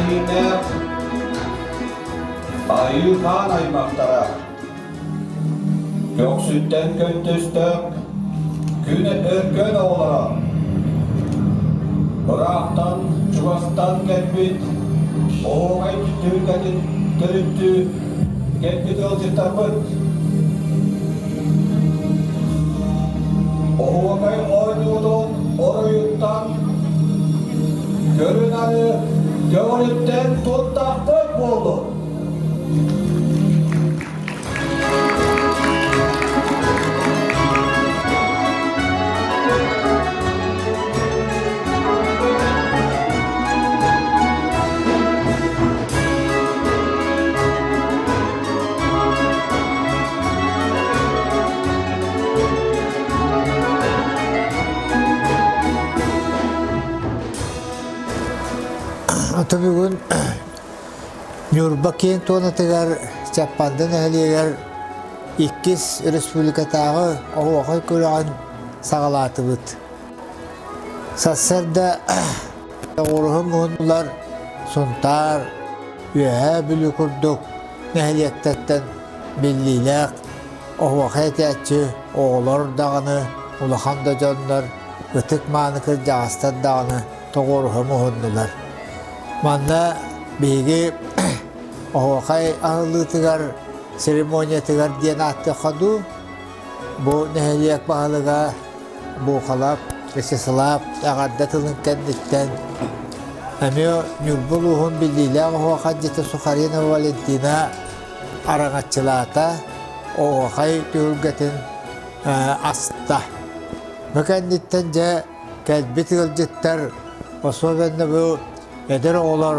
Тэрээһиннээх Айыы Хаан аймахтара Көхсүттэн көнтөстөх Күн өркөн оҕолоро Ыраахтан, чугастан кэлбит Оһуохай түһүлгэтин төрүттүү кэлбит ыалдьыттарбыт Оһуохай оонньуутун оройуттан көрү-нары көҕүлүттэн туттахпыт буоллун. Ото бүгүн Ньурба киэҥ туонатыгар Чаппанда нэһилиэгэр иккис республикатааҕы оһуохай күрэҕин саҕалаатыбыт. Сарсыарда оҕуруһун муһуннулар Сунтаар, Үөһээ Бүлүү курдук нэһилиэктэртэн биллиилээх оһуохай этээччи оҕолор даҕаны, улахан да дьоннор, ытык-мааны кырдьаҕастар даҕаны тоҕуоруһа муһуннулар. Манна биһиги оһуохай аһыллыытыгар, церемониятыгар диэн ааттыахха дуу, бу нэһилиэк баһылыга Буухалап Вячеслав эҕэрдэ тылын кэнниттэн эмиэ Ньурба улууһун биллиилээх оһуохайдьыта Сухаринова Валентина араҥаччылаата, оһуохай түһүлгэтин аста. Бу кэнниттэн дьэ кэлбит ыалдьыттар, особенно бу эдэр оҕолор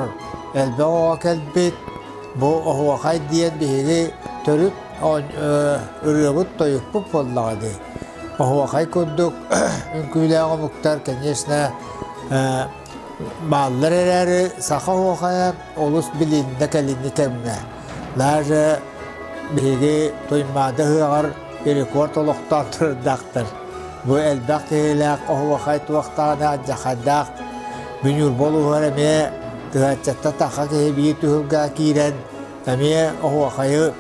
элбэх оҕо кэлбит, бу оһуохай диэн биһиги төрүт ырыабыт-тойукпут буоллаҕа дии. Оһуохай курдук үҥкүүлээх омуктар, конечно, бааллар эрээри, саха оһуохайа олус билиннэ кэлиҥҥи кэмҥэ. Даже биһиги Туймаада ыһыаҕар рекорд олохтоон турардаахтар. Бу элбэх киһилээх оһуохай туохтаҕына алдьархайдаах Ньурба улууһугар эмиэ тыһааччаттан таха киһи биир түһүлгэҕэ киирэн эмиэ оһуохайы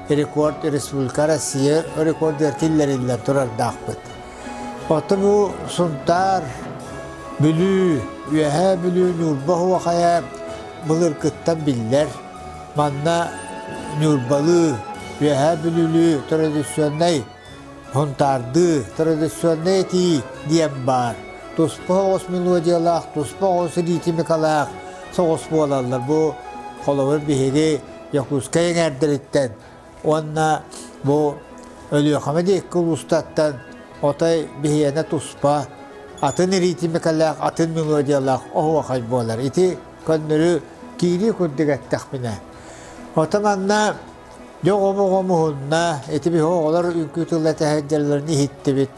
рекорд Республика Россия рекордугар киллэриллэн турардаахпыт. Оттон бу Сунтаар, Бүлүү, Үөһээ Бүлүү, Ньурба оһуохайа былыргыттан биллэр. Манна Ньурбалыы, Үөһээ Бүлүүлүү традиционнай Һунтаардыы традиционнай этии диэн баар. Туспа оҕус мелодиялаах, туспа оҕус ритмикалаах соҕус буолаллар. Бу холобур биһиги Якутскай эҥээрдэриттэн уонна бу Өлүөхүмэ диэки улуустартан отой биһиэнэ туспа атын ритмикалаах, атын мелодиялаах оһуохай буолар. Ити көннөрү киирии курдук эттэхпинэ. Оттон манна Дьэ оҕом муһунна, ити биһи оҕолор үҥкүү тылла тэһэрдэллэрин иһиттибит.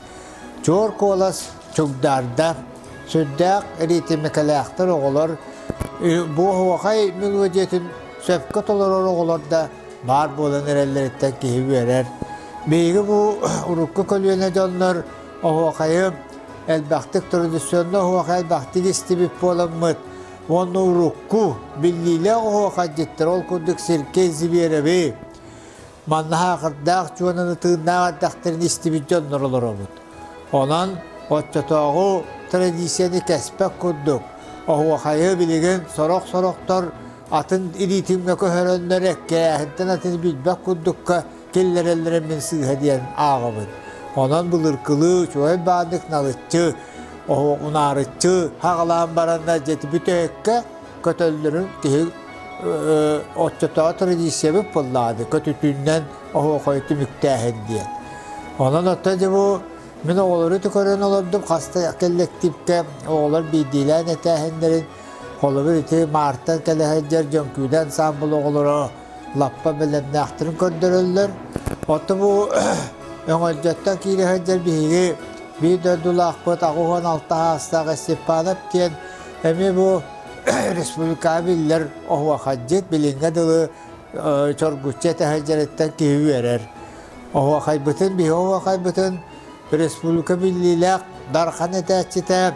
Чуор куолас чугдаарда, сүрдээх ритмикэлээхтэр оҕолор бу оһуохай мелодиятын сөпкө толорор оҕолор да баар буолан эрэллэриттэн киһи үөрэр. Биһиги бу урукку көлүөнэ дьоннор оһуохайы элбэхтик традиционно оһуохай элбэхтик истибит буоламмыт Уонна урукку биллиилээх оһуохайдьыттар ол курдук Сергей Звереви, манна хаакырдаах чуонаны тыыннаах эрдэхтэрин истибит дьоннор олоробут. Онон оччотооҕу традицияны кэспэт курдук, оһуохайы билигин сорох-сорохтор атын илиитимҥэ көһөрөннөр эккирээһинтэн атын билбэт курдукка киллэрэллэрэ мин сыыһа диэн ааҕабын. Онон былыргылыы үчүгэй бааннык налыччы, унаарыччы хаҕалаан баранна дьэти бүтэһиккэ көтөллөрүн киһи оччотооҕу традициябыт буоллаҕа көтүтүүннэн оһуохайы түмүктээһин диэн. Онон оттон дьэ бу мин оҕолору көрөн олордум хаста кэллэктиипкэ оҕолор биирдиилээн этээһиннэрин холобур ити маартан кэлэ сылдьар дьөҥкүүдэ ансаамбыл оҕолоро лаппа бэлэмнээхтэрин көрдөрөллөр. Оттон бу Өҥөлдьөттөн киирэ сылдьар биһиги биир дойдулаахпыт 86 саастаах Степанов диэн эмиэ бу республикаҕа биллэр оһуохайдьыт билиҥҥэ дылы чоргуччу этэ сылдьарыттан киһи үөрэр. Оһуохайбытын биһи оһуохайбытын республика биллиилээх Дархан этээччитэ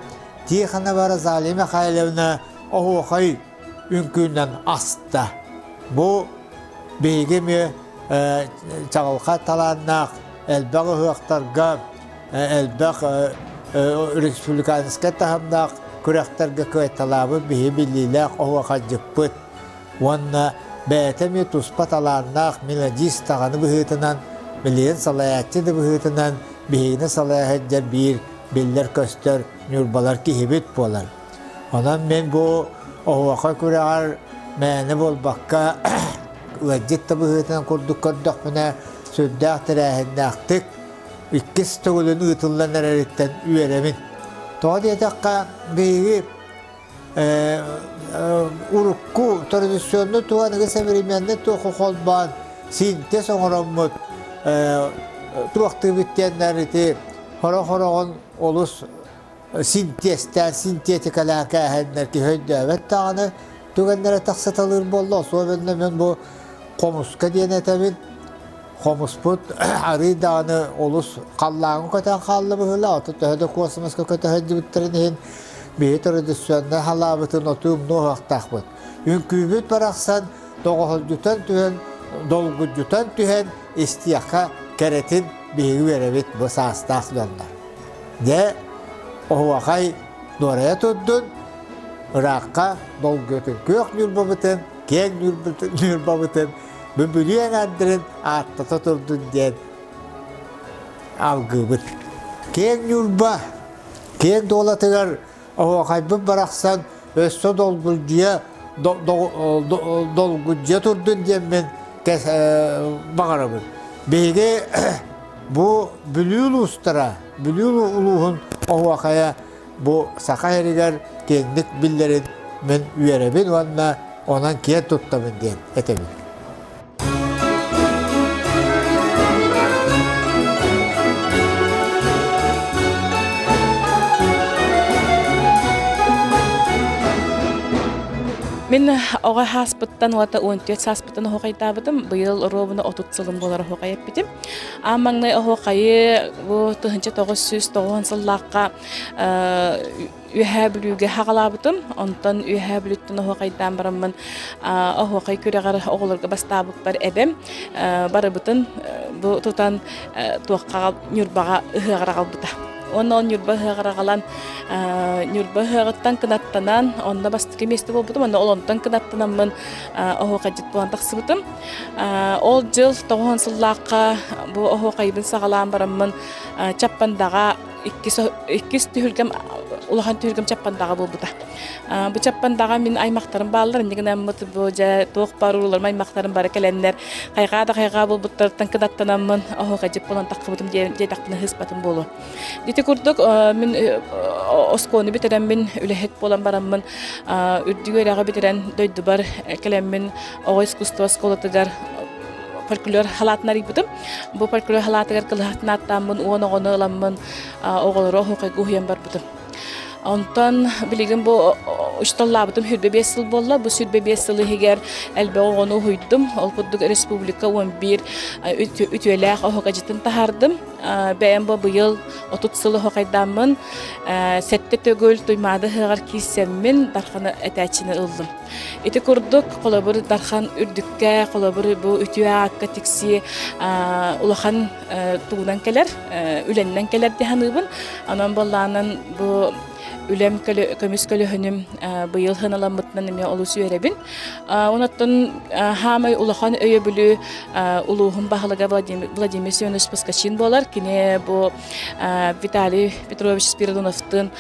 Тихонова Розалия Михайловна оһуохай. үҥкүүнэн аста. Бу биһиги эмиэ чаҕылхай талааннаах элбэх ыһыахтарга, элбэх республиканскай таһымнаах күрэхтэргэ кыайталаабыт биһи биллиилээх оһуохайдьыппыт уонна бэйэтэ эмиэ туспа талааннаах мелодист даҕаны быһыытынан, билигин салайааччы да быһыытынан биһигини салайа сылдьар биир биллэр-көстөр ньурбалар киһибит буолар. Онон мин бу оһуохай күрэҕэр мээнэ буолбакка ыалдьыт да быһыытынан курдук көрдөхпүнэ сүрдээх тэрээһиннээхтик иккис төгүлүн ыытыллан эрэриттэн үөрэбин. Тоҕо диэтэххэ биһиги урукку традиционный туох аныгы современный туоху холбоон синтез оҥороммут туохтыыбыт диэннэр ити хоро-хороҕун олус синтезтээн синтетикалаан кээһэннэр киһи өйдөөбөт даҕаны түгэннэрэ тахсыталыыр буолла особенно мен бу хомуска диэн этэбин хомуспут арыый даҕаны олус халлааҥҥа көтөн хаалла быһыылаах ото төһө да космоска көтө сылдьыбыттарын иһин биһи традиционнай халаабытын оту умнуоһуохтаахпыт үҥкүүбүт барахсан тоҕоһолдьутан түһэн долгуйдутан түһэн истиэххэ кэрэтин биһиги үөрэбит бу саастаах дьоннор Дьэ, оһуохай дуорайа турдун, ыраахха долгуйатын күөх Ньурбабытын, киэҥ Ньурбабытын Бүлүү эҥэрдэрин ааттата турдун диэн алгыыбыт. Киэҥ Ньурба киэҥ дуолатыгар оһуохайбыт барахсан өссө долгуйдуйа долгуйдуйа турдун диэммин баҕарабын. Биһиги бу Бүлүү улуустара, Бүлүү улууһун оһуохайа бу Саха сиригэр киэҥник биллэрин мин үөрэбин уонна онон киэн туттабын диэн этэбин. Мин оҕо сааспыттан уота 14 сааспыттан оһуохайдаабытым. Быйыл оруобуна 30 сылым буолар оһуохай эппитим. Аан маҥнай оһуохайы бу 1990 сыллаахха Үөһээ Бүлүүгэ хаҕалаабытым. Онтон Үөһээ Бүлүүттэн оһуохайдаан бараммын оһуохай күрэҕэр оҕолорго бастаабыппар эбэм барыбытын бу тутан туохха Ньурбаҕа ыһыаҕар аҕалбыта. Уонна ол Ньурба ыһыаҕар аҕалан Ньурба ыһыаҕыттан кынаттанан онно бастакы миэстэ буолбутум. Онно ол онтон кынаттанаммын оһуохайдьыт буолан тахсыбытым. Ол дьыл тоҕуһун сыллаахха бу оһуохайбын саҕалаан бараммын Чаппандаҕа иккис, иккис түһүлгэм улахан түһүлгэм Чаппандаҕа буолбута. Бу Чаппандаҕа мин аймахтарым бааллар, инньэ гынаммыт бу дьэ туох баар урууларым аймахтарым бары кэлэннэр хайҕаа да хайҕаа буолбуттарыттан кынаттанаммын оһуохайдьыт буолан таххыбытым диэтэхпинэ ыспатым буолуо. Ити курдук мин оскуоланы бүтэрэммин үлэһит буолан бараммын үрдүк үөрэҕи бүтэрэн дойдубар кэлэммин оҕо искусство оскуолатыгар фольклор халаатын арыйбытым. Бу фольклор халаатыгар кылыһахтын ааттааммын уон оҕону ыламмын оҕолору оһуохайга уһуйан барбытым. Онтон билигин бу учууталлаабытым 25 сыл буолла. Бу 25 сыл иһигэр элбэх оҕону уһуйдум. Ол курдук республика 11 үтүөлээх оһуохайдьытын таһаардым. Бэйэм бу быйыл 30 сыл оһуохайдааммын сэттэ төгүл Туймаада ыһыаҕар киирсэммин Дарханы этээччини ыллым. Ити курдук, холобур, Дархан үрдүккэ, холобур, бу үтүө аакка тиксии улахан тугунан кэлэр, үлэннэн кэлэр дии саныыбын. Онон буоллаанан бу үлэм көмүс көлөһүнүм быйыл сыаналаммытынан эмиэ олус үөрэбин. Онон хаамай улахан өйөбүлү улууһум баһылыга Владимир Семенович Поскачин буолар. Кини бу Виталий Петрович Спиридоновтыын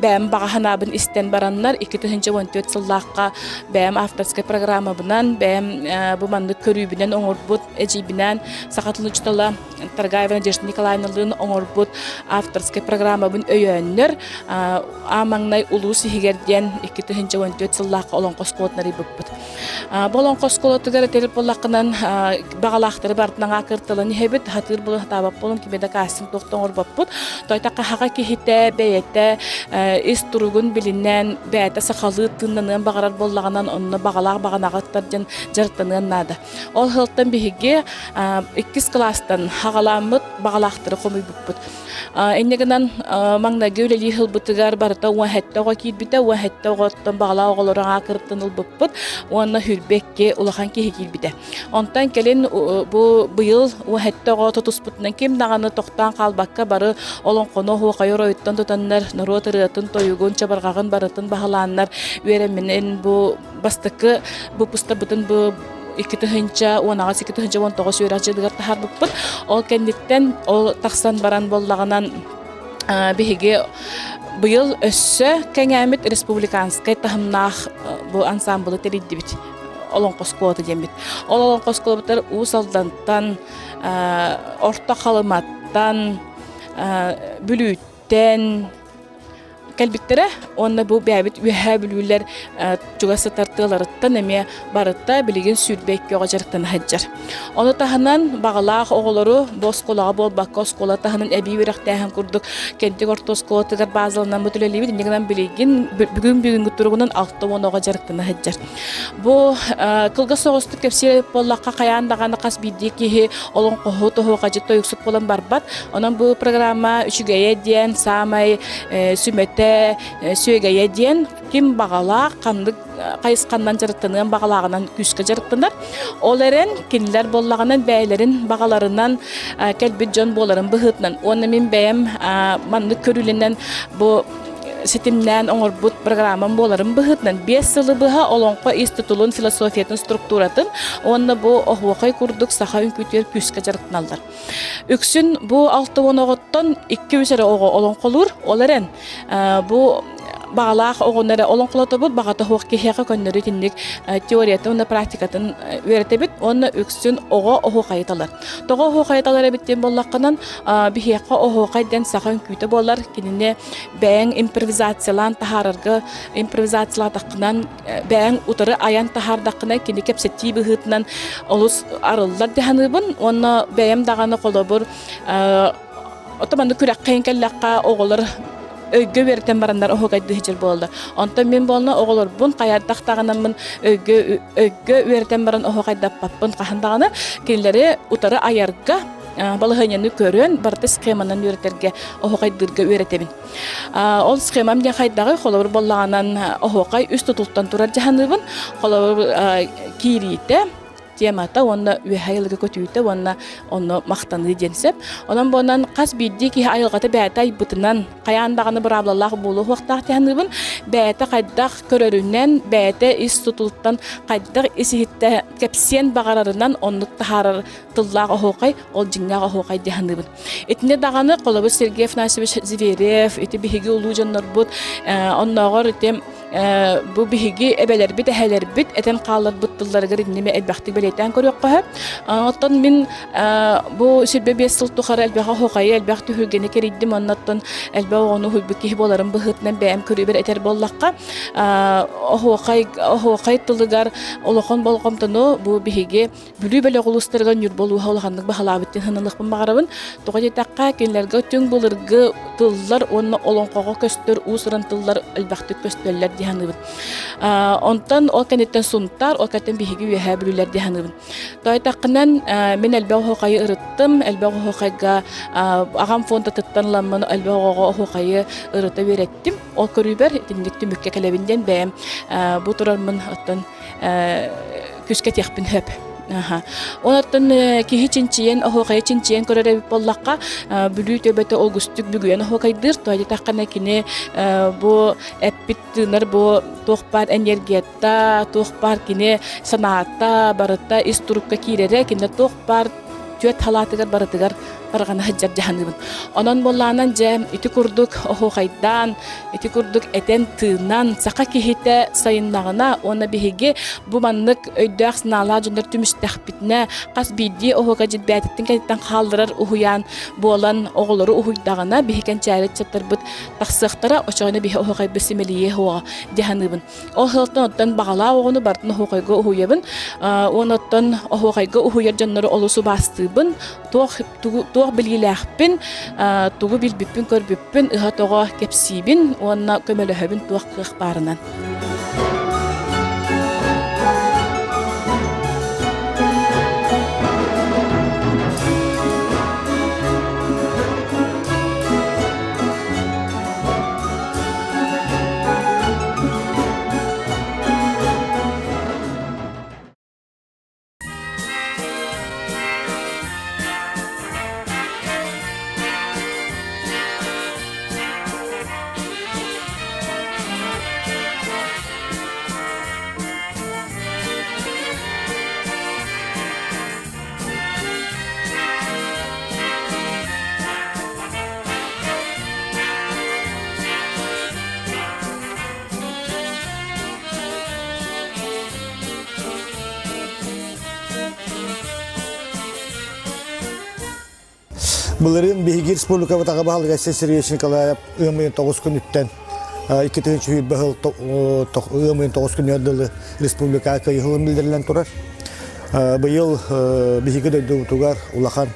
бэйэм баҕа санаабын истэн бараннар 2014 сыллаахха бэйэм авторскай программабынан бэйэм бу маннык көрүүбүнэн оҥорбут эдьиийбинээн саха тылын учуутала Таргаева Надежда Николаевналыын оҥорбут авторскай программабын өйөөннөр аа маҥнай улуус иһигэр диэн 2014 сыллаахха олоҥхо оскуолатын арыйбыппыт. Бу олоҥхо оскуолатыгар этэр буоллаххынан баҕалаахтары барытын аҥаа кырталан иһэбит, хатыыр буолан хатаабат буолан кими да кастинг туох да оҥорбоппут. Тойтохха хаха киһитэ бэйэтэ ис туругун билинэн бэйэтэ сахалыы тыыннаныан баҕарар буоллаҕынан онно баҕалаах баҕанаҕыттар диэн дьарыктаныан наада. Ол сылтан биһиги иккис кылаастан хаҕаламмыт баҕалаахтары хомуйбуппут. Инньэ гынан маҥнайгы үлэлии сылбытыгар. сылыгар барыта 17 оҕо киирбитэ, 17 оҕоттон баҕалаах оҕолору аакырыттан ылбыппыт уонна 22 улахан киһи киирбитэ. Онтон кэлин бу быйыл 17 оҕо тутуспутунан ким даҕаны тохтоон хаалбакка бары олоҥхону оһуохайы оройуттан тутаннар норуот ырыатын, тойугун, чабырҕаҕын барытын баһылааннар үөрэмминэн бу бастакы выпустарбытын бу 2018 2019 үөрэх дьылыгар таһаарбыппыт. Ол кэнниттэн ол тахсан баран буоллаҕынан биһиги быйыл өссө кэҥээммит республиканскай таһымнаах бу ансаамбылы тэрийдибит. Олоҥхо оскуолата диэммит. Ол олоҥхо оскуолабытыгар Уус Алдантан, Орто Халыматтан, Бүлүүттэн кэлбиттэрэ уонна бу бэйэбит Үөһээ Бүлүүлэр чугас сытар тыаларыттан эмиэ барыта билигин 22 оҕо дьарыктана сылдьар. Ону таһынан баҕалаах оҕолору бу оскуолаҕа буолбакка оскуола таһынан эбии үөрэхтээһин курдук Кэнтик орто оскуолатыгар базаланан үлэлиибит. Инньэ гынан билигин бүгүн бүгүҥҥү туругунан 60 оҕо дьарыктана сылдьар. Бу кылгас соҕустук кэпсиир буоллахха хайаан даҕаны хас биирдии киһи олоҥхоһут, оһуохайдьыт, тойуксут буолан барбат. Онон бу программа үчүгэйэ диэн саамай сүмэтэ, сүөгэйэ диэн ким баҕалаах, ханнык хайысханнан дьарыктаныан баҕалааҕынан күүскэ дьарыктанар. Ол эрэн кинилэр буоллаҕынан бэйэлэрин баҕаларынан кэлбит дьон буоларын быһыытынан уонна мин бэйэм маннык көрүүлэнэн бу ситимнээн оҥорбут программам буоларын быһыытынан 5 сылы быһа олоҥхо ис тутулун, философиятын, структуратын уонна бу оһуохай курдук саха үҥкүүтүгэр күүскэ дьарыктаналлар. Үксүн бу 60 оҕоттон 2-3 эрэ оҕо олоҥхолуур. Ол эрэн бу баҕалаах оҕону эрэ олоҥхолотобут, баҕата суох киһиэхэ көннөрү итинник теориятын уонна практикатын үөрэтэбит уонна үксүн оҕо оһуохайы талар. Тоҕо оһуохайы талар эбит диэн буоллаххынан, биһиэхэ оһуохай диэн саха үҥкүүтэ буолар. Кинини бэйэҥ импровизациялаан таһаарарга импровизациялаатаххынан бэйэҥ утары айан таһаардаххына кини кэпсэтии быһыытынан олус арыллар дии саныыбын уонна бэйэм даҕаны холобур ото маннык күрэххэ кэллэххэ оҕолор өйгө үөрэтэн бараннар оһуокайдыы сылдьар буолаллар. Онтон мин буолна оҕолорбун хайардах даҕанаммын өйгө өйгө үөрэтэн баран оһуокайдаппаппын хаһан даҕаны кинилэри утары айарга балаһыанньаны көрөн барыта схеманан үөрэтэргэ оһуокайдыырга үөрэтэбин. Ол схемам диэн хайдаҕый холобур буоллаҕынан оһуокай үс тутултан турар дьаһаныыбын. Холобур киириитэ темата уонна үөһэ айылга көтүүтэ уонна онно махтаныы диэн сөп. Онон буонан хас биирдии киһи айылҕата бэйэтэ айбытынан хайаан даҕаны быраабылалаах буолуохтаах дьаһаныыбын. Бэйэтэ хайдах көрөрүнэн, бэйэтэ ис тутулуттан хайдах ис иһиттэ кэпсиэн баҕарарынан оннук таһаарар тыллаах оһуохай, ол дьиҥнээх оһуохай дии саныыбын. Итини даҕаны холобур Сергей Афанасьевич Зверев, ити биһиги улуу дьоннорбут, оннооҕор ити бу биһиги эбэлэрбит, эһэлэрбит этэн хаалларбыт тылларыгар инними элбэхтик бэлиэтээн көрүөххэ сөп. Оттон мин бу 25 сыл тухары элбэх оһуохайы, элбэх түһүлгэни кэрийдим, оннуттан элбэх оҕону уһуйбут киһи буоларым быһыытынан бэйэм көрүүбэр этэр буоллахха, оһуохай, оһуохай тылыгар улахан болҕомтону бу биһиги Бүлүү бөлөх улуустарыгар Ньурба улууһа улаханнык баһылаабыт диэн саналыахпын баҕарабын. Тоҕо диэтэххэ, кинилэргэ түҥ былыргы тыллар уонна олоҥхоҕо көстөр уус-уран тыллар элбэхтик көстөллөр дии саныыбын. Онтон ол кэнниттэн Сунтаар, ол кэнниттэн биһиги Үөһээ Бүлүүлэр дии саныыбын. Тоҕо диэтэххинэн, мин элбэх оһуохайы ырыттым, элбэх оһуохайга аҕам фондатыттан ыламмын элбэх оҕоҕо оһуохайы ырыта үөрэттим. Ол көрүүбэр итинник түмүккэ кэлэбин диэн бэйэм бу турармын оттон күүскэ этиэхпин сөп. Онон киһи чинчийэн, оһуохайы чинчийэн көрөр эбит буоллахха, Бүлүү төбөтө олгустук бүгүйэн оһуохайдыыр. Тоҕо диэтэххинэ кини бу эппит тыынар бу туох баар энергията, туох баар кини санаата барыта ис турукка киирэрэ, кинини туох баар түөрт халаатыгар барытыгар тарҕана сылдьар дьаһаныыбын. Онон буоллаанан дьэ ити курдук оһуохайдаан, ити курдук этэн-тыынан саха киһитэ сайыннаҕына уонна биһиги бу маннык өйдөөх-санаалаах дьоннор түмүстэхпитинэ хас биирдии оһуока дьилбээтиттэн кэнниттэн хаалларар уһуйаан буолан оҕолору уһуйдаҕына биһи кэнчээри ыччаттарбыт тахсыахтара очоҕуна биһи оһуохайбыт симэлийиэ суоҕа дии саныыбын. Ол сылтан оттон баҕалаах оҕону барытын оһуохайга уһуйабын. Уонна оттон оһуохайга уһуйар дьоннору олус убаастыыбын. Туох, тугу, туох билиилээхпин, тугу билбиппин, көрбүппүн ыһа-тоҕо кэпсиибин уонна көмөлөһөбүн туох кыах баарынан. Былырыын биһиги республикабыт аҕа баһылыга Айсен Сергеевич Николаев ыам ыйын 9 күнүттэн 2020 сыл ыам ыйын 9 күнүгэр дылы республикаҕа кыайыһылын биллэриллэн турар. Быйыл биһиги дойдубутугар улахан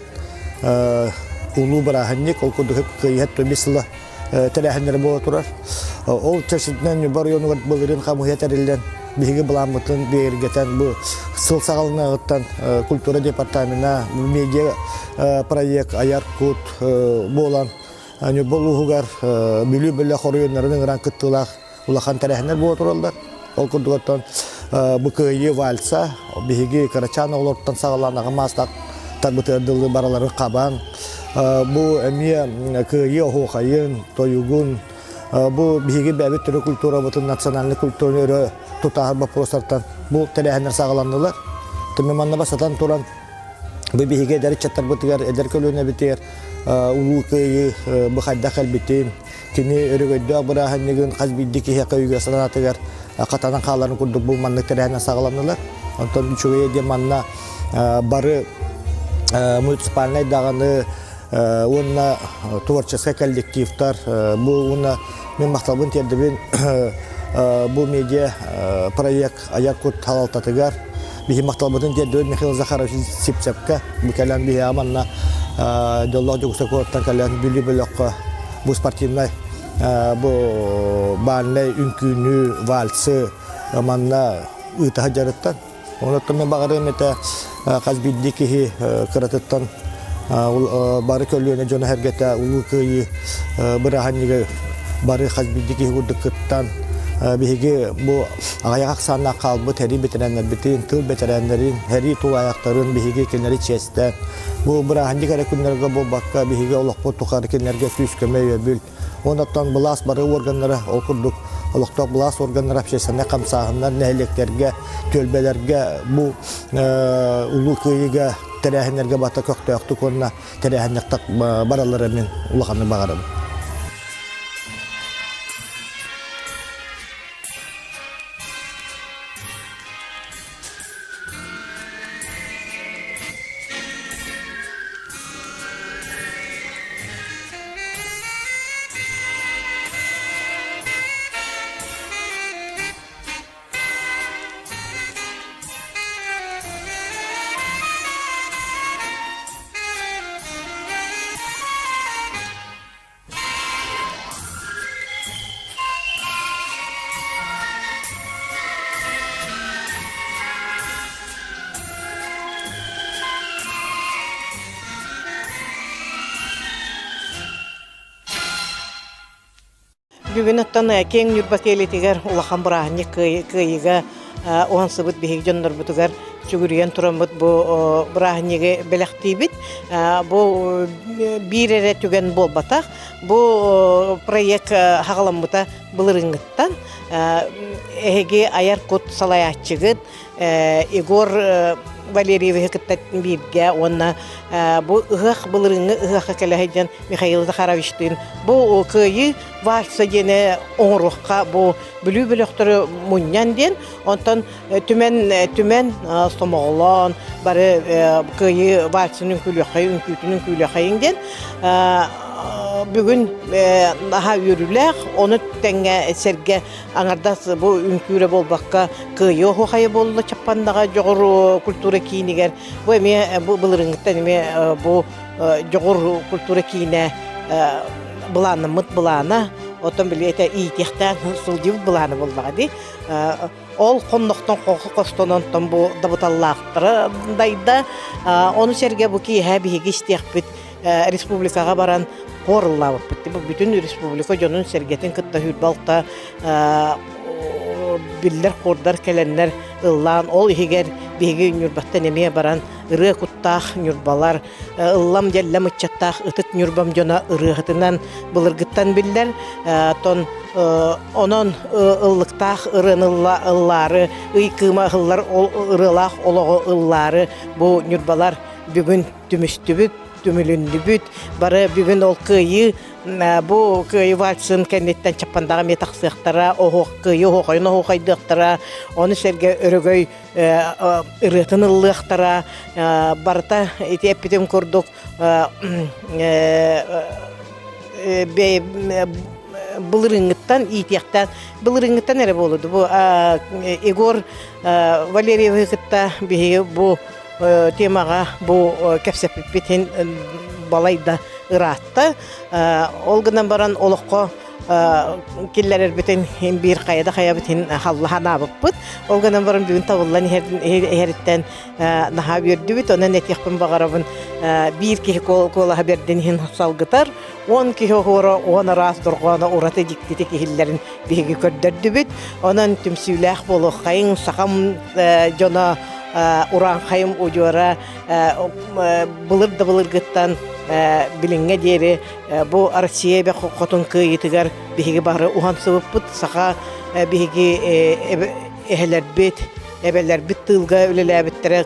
улуу бырааһынньык, ол курдук кыайыһат 5 сыла тэрээһиннэрэ буола турар. Ол чэрчитинэн Ньурба оройуонугар былырыын хамыыһыйа тэриллэн, биһиги былааммытын бигэргэтэн, бу сыл саҕаланыаҕыттан культура департамена, медиа проект айар кут буолан Ньурба улууһугар Бүлүү бөлөх оройуоннарын ыҥыран кыттыылаах улахан тэрээһиннэр буола тураллар. Ол курдук оттон бу кыайыы вальса биһиги кырачаан оҕолортон саҕалаан аҕа маастаах тарбытыгар дылы бараларын хабан бу эмиэ кыайыы оһуохайын, тойугун бу биһиги бэйэбит төрүт культурабытын, национальнай культураны өрө тутааһын боппуруостартан бу тэрээһиннэр саҕаланнылар. Түмэ манна бастатан туран бу биһиги эдэр ыччаттарбытыгар, эдэр көлүөнэбитигэр улуу кыайыы бу хайдах кэлбитин, Кини өрөгөйдөөх бырааһынньыгын хас биирдии киһиэхэ өйүгэр санаатыгар хатанан хааларын курдук бу маннык тэрээһинэ саҕаланнылар. Онтон үчүгэйэ диэн манна бары муниципальнай даҕаны уонна творческай коллективтар бу уонна мин махталбын тиэрдэбин бу медиа проект айар кут салалтатыгар биһи махталбытын тиэрдэбин Михаил Захарович Сипцевка бу кэлэн биһиэхэ манна дьоллоох Дьокуускай куораттан кэлэн Бүлүү бөлөххө бу спортивнай бу бальнай үҥкүүнү, вальсы манна ыыта сылдьарыттан. Онуттан мен баҕарыам этэ хас биирдии киһи кыратыттан бары көлүөнэ дьоно сэргэтэ Улуу Кыайыы бырааһынньыгы бары хас биирдии киһи курдук кыттан биһиги бу аҕыйах ахсааннаах хаалбыт сэрии бэтэрээннэрбитин, тыл бэтэрээннэрин, сэрии тулаайахтарын биһиги кинилэри чиэстээн бу бырааһынньык эрэ күннэргэ буолбакка биһиги олохпут тухары кинилэргэ күүс-көмө өйөбүл Онон былаас бары органнара, ол курдук олохтоох былаас органнара, общественнай хамсааһыннар нэһилиэктэргэ, түөлбэлэргэ бу Улуу Кыайыыга тэрээһиннэргэ бата көхтөөхтүк уонна тэрээһиннэхтик бараллара мин улаханнык баҕарабын. Бүгүн оттон киэҥ Ньурба киэлитигэр улахан бырааһынньык кыайыыга уһансыбыт биһиги дьоннорбутугар сүгүрүйэн тураммыт бу бырааһынньыгы бэлэхтиибит. Бу биир эрэ түгэн буолбатах. Бу проект хаҕаламмыта былырыыҥҥыттан. Эһиги айар кут салайааччыгыт Егор Валерьевиһы кытта бииргэ уонна бу ыһыах былырыыҥҥы ыһыахха кэлэ сылдьан Михаил Захаровичтыын бу кыайыы вальса диэни оҥоруохха бу Бүлүү бөлөхтөрү мунньан диэн онтон түмэн түмэн сомоҕолоон бары кыайыы вальсын үҥкүүлүөххэйин үҥкүүтүн үҥкүүлүөххэйин диэн бүгүн наһаа үөрүүлээх ону тэҥҥэ сэргэ аҥардас бу үҥкүүрэ буолбакка кыайыы оһуохайа буолла Чаппандаҕа дьоҕур культура киинигэр бу эмиэ бу былырыыҥҥыттан эмиэ бу дьоҕур культура киинэ былааннаммыт былаана оттон били этэ иитиэхтээн сылдьыбыт былаана буоллаҕа дии Ол хоннохтон хостононтон бу дабыталлаахтара дайда. Ону сэргэ бу киэһэ биһиги истиэхпит республикаҕа баран хор ыллаабыппыт. Бу бүтүн республика дьонун сэргэтин кытта хүрбалта биллэр хордар кэлэннэр ыллаан ол иһигэр биһиги Ньурбаттан эмиэ баран ырыа куттаах ньурбалар ыллам дьэллэм ыччаттаах ытык Ньурбам дьоно ырыаһытынан былыргыттан биллэр. Тон онон ыллыктаах ырыаны ыллаары, ый кыыма ыһыллар ырыалаах олоҕу ыллаары бу ньурбалар бүгүн түмүстүбүт. түмүлүннүбүт. Бары бүгүн ол кыайыы бу кыайыы вальсын кэнниттэн Чаппандаҕа эмиэ тахсыахтара, оһох кыайыы оһуохайын оһуохайдыахтара, ону сэргэ өрөгөй ырыатын ыллыахтара. Барыта ити эппитим курдук былырыыҥҥыттан иитиэхтээн былырыыҥҥыттан эрэ буолуду бу Егор Валерьевы кытта биһиги бу темаҕа бу кэпсэппиппитин балай да ыраатта ол гынан баран олоххо киллэрэрбитин биир хайа да хайабытын халлаһанаабыппыт ол гынан баран бүгүн табыллан иһэриттэн наһаа үөрдүбүт. Онон этиэхпин баҕарабын биир киһи куолаһа бэрдин иһин салгытар, 10 киһи оһуора 10 араас дорҕооно ураты дьиктитик иһиллэрин биһиги көрдөрдүбүт. Онон түмсүүлээх буолуоххайыҥ, сахам дьоно урааҥхайым удьуора былыр да былыргыттан билиҥҥэ диэри бу Россия эбэ хотун кыайыытыгар биһиги бары уһансыбыппыт. Саха биһиги эһэлэрбит эбэлэрбит тыылга үлэлээбиттэрэ,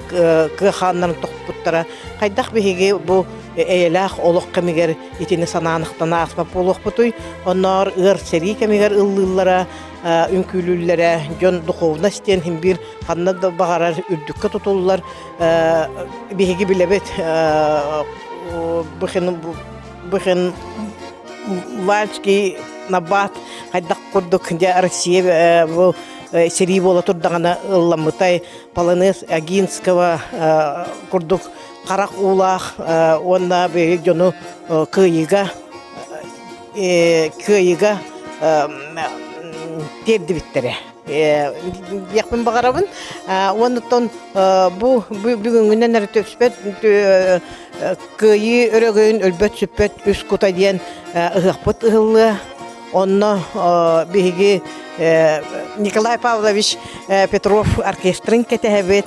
кыа хааннарын тохпуттара. Хайдах биһиги бу эйэлээх олох кэмигэр итини санаанахтан ааспат буолуохпутуй? Онноор ыар сэрии кэмигэр ыллыыллара, үҥкүүлүүллэрэ, дьон духовность диэн иһин биир ханна да баҕарар үрдүккэ тутуллар. Биһиги билэбит быхын Вальский набат хайдах курдук дьэ Россия бу сэрии буола турдаҕына ылламмытай Полонез Агинского курдук харах уулаах уонна биһиги дьону кыайыыга кыайыыга тиэрдибиттэрэ диэхпин баҕарабын уонна бу бүгүҥҥүнэн эрэ түспэт Кыайыы өрөгөйүн өлбөт-сүппэт үс кута диэн ыһыахпыт ыһыллыа. Онно биһиги Николай Павлович Петров оркестрын кэтэһэбит.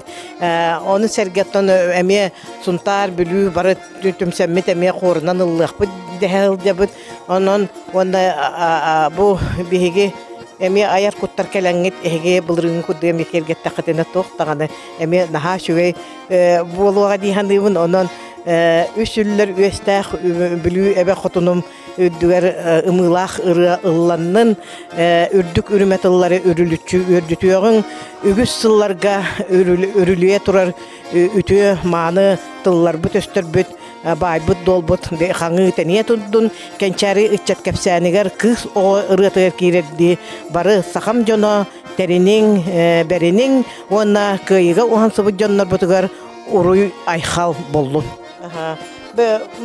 Ону сэргэ оттон эмиэ Сунтаар, Бүлүү бары түмсэммит эмиэ хуорунан ыллыахпыт дэһэ сылдьабыт. Онон уонна бу биһиги эмиэ айар куттар кэлэҥҥит эһиги былырыыҥҥы курдук эмиэ киэргэттэххитинэ туох даҕаны эмиэ наһаа үчүгэй буолуоҕа дии саныыбын. Онон үс үллэр үөстээх Бүлүү эбэ хотунум үрдүгэр ымыылаах ырыа ылланнын, үрдүк үрүмэ тыллары үрүлүччү үөрдүтүөҕүҥ, үгүс сылларга үрүлүйэ турар үтүө мааны тылларбыт өстөрбүт баайбыт-дуолбут хаҥыы тэнийэ турдун, кэнчээри ыччат кэпсээнигэр кыыс оҕо ырыатыгар киирэрдии бары сахам дьоно тэриниҥ, бэриниҥ уонна кыайыыга уһансыбыт дьоннорбутугар уруй-айхал буоллун.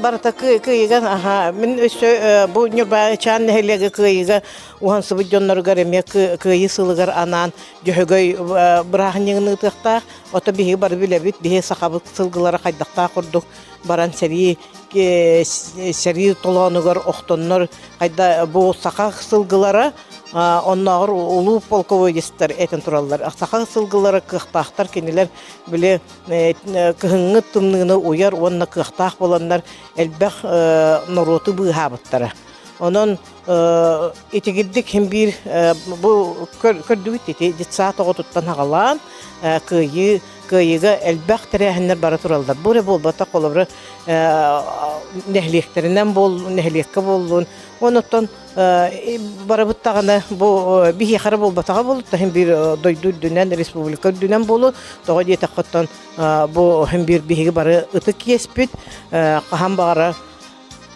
Барыта кыайыыга аха мин өссө бу Ньурбачаан нэһилиэгэ кыайыыга уһансыбыт дьонноругар эмиэ кыайыы сылыгар анаан Дьөһөгөй бырааһынньыгын ыытыахтаах. Ото биһиги бары билэбит, биһи сахабыт сылгылара хайдахтаах курдук баран сэрии сэрии толоонугар охтоннор хайда бу саха сылгылара оннооҕор улуу полководецтар этэн тураллар саха сылгылара кыахтаахтар кинилэр били кыһыҥҥы тымныыны уйар уонна кыахтаах буоланнар элбэх норуоту быыһаабыттара онон итигирдик хин биир бу көрдүгүт ити детсад оҕотуттан аҕалаан кыайыы кыайыыга элбэх тэрээһиннэр бара тураллар. Бу эрэ буолбатах, холобура, нэһилиэктэринэн буоллун, нэһилиэккэ буоллун. Онуттан барабыт даҕаны бу биһиэхэ эрэ буолбатаҕа буолуо, иһин биир дойду үрдүнэн, республика үрдүнэн буолуо. Тоҕо диэтэххэ, бу иһин биир биһиги бары ытык иэспит, хаһан баҕарар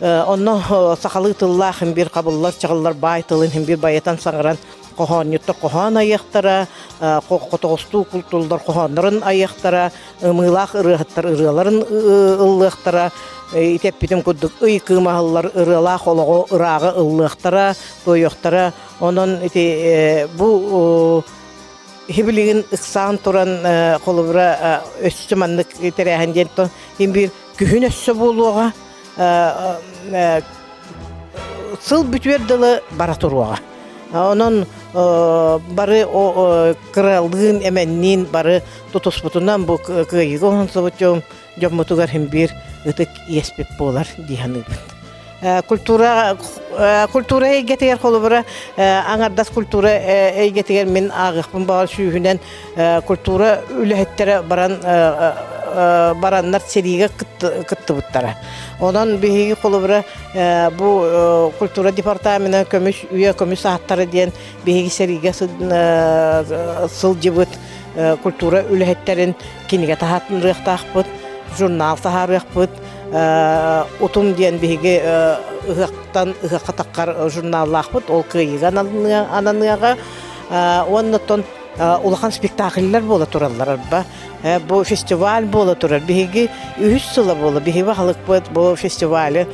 Онно сахалыы тыллаах иһин биир хабыллар чаҕыллар баай тылын иһин биир байытан саҥаран хоһоонньуттар хоһоон айыахтара, хотоҕостуу култууллар хоһооннорун айыахтара, ымыылаах ырыаһыттар ырыаларын ыллыахтара, ити эппитим курдук ый кыымаһыллар ырыалаах олоҕу ырааҕы ыллыахтара, туойуохтара. Онон ити бу билигин ыксаан туран холобура өссө маннык тэрээһин диэн иһин биир күһүн өссө буолуоҕа сыл бүтүөр дылы бара туруоҕа. Онон бары кыралыын, эмэнниин бары тутуспутунан бу кыайыыга оһонсубут дьоммутугар иһин биир ытык иэспит буолар дии саныыбын. Культура культура эйгэтигэр холобура аҥардас культура эйгэтигэр мин ааҕыахпын баҕар сүүһүнэн культура үлэһиттэрэ баран бараннар сэриигэ кыттыбыттара. Онон биһиги холобура бу культура департамена көмүс үйэ көмүс ааттара диэн биһиги сэриигэ сылдьыбыт культура үлэһиттэрин кинигэ таһаарыахтаахпыт, журнал таһаарыахпыт. Утум диэн биһиги ыһыахтан ыһыахха таххар журналлаахпыт, ол кыайыыга ананыаҕа. Уонна улахан спектакльлар буола тураллар арба. Бу фестиваль буола турар. Биһиги үһүс сыла буола. Биһиги баһылыкпыт бу фестивалы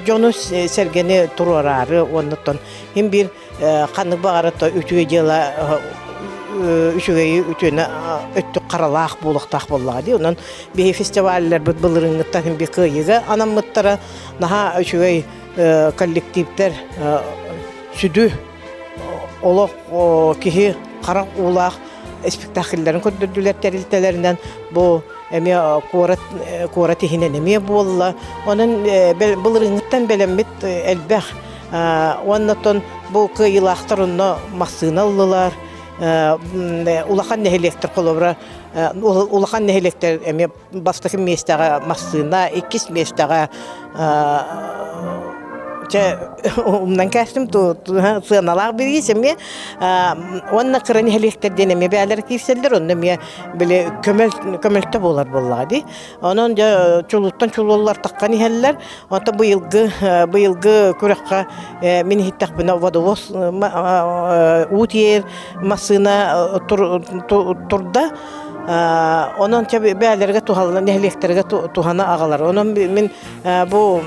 дьону сэргэни туруораары уоннаттан хим биир ханнык баҕара үтүө дьыала үчүгэйи үтүөнэ өттүк харалаах буолуохтаах буоллаҕа дии. Онон биһи фестивалларбыт былырыыҥҥыттан хим биир кыайыыга анаммыттара наһаа үчүгэй коллективтэр сүдү олох киһи харах уулаах спектакльларын көрдөрдүлэр тэрилтэлэринэн бу эмиэ куорат куорат иһинэн эмиэ буолла. Онон былырыыҥҥыттан бэлэммит элбэх. Уонна оттон бу кыайыылаахтар онно массыына ыллылар. Улахан нэһилиэктэр холобура улахан нэһилиэктэр эмиэ бастакы миэстэҕэ массыына, иккис миэстэҕэ чэ умнан кээстим сыаналаах бириис эмиэ уонна кыра нэһилиэктэр диэн эмиэ бээлэр киирсэллэр онно эмиэ били көмөл көмөлтө буолар буоллаҕа дии онон дьэ чулууттан чулууллар таххан иһэллэр онтон быйылгы быйылгы күрэххэ мин иһиттэхпинэ водовоз уу тиэйэр массыына турда Онон бээлэргэ туһалана нэһилиэктэргэ туһана аҕалар. Онон мин бу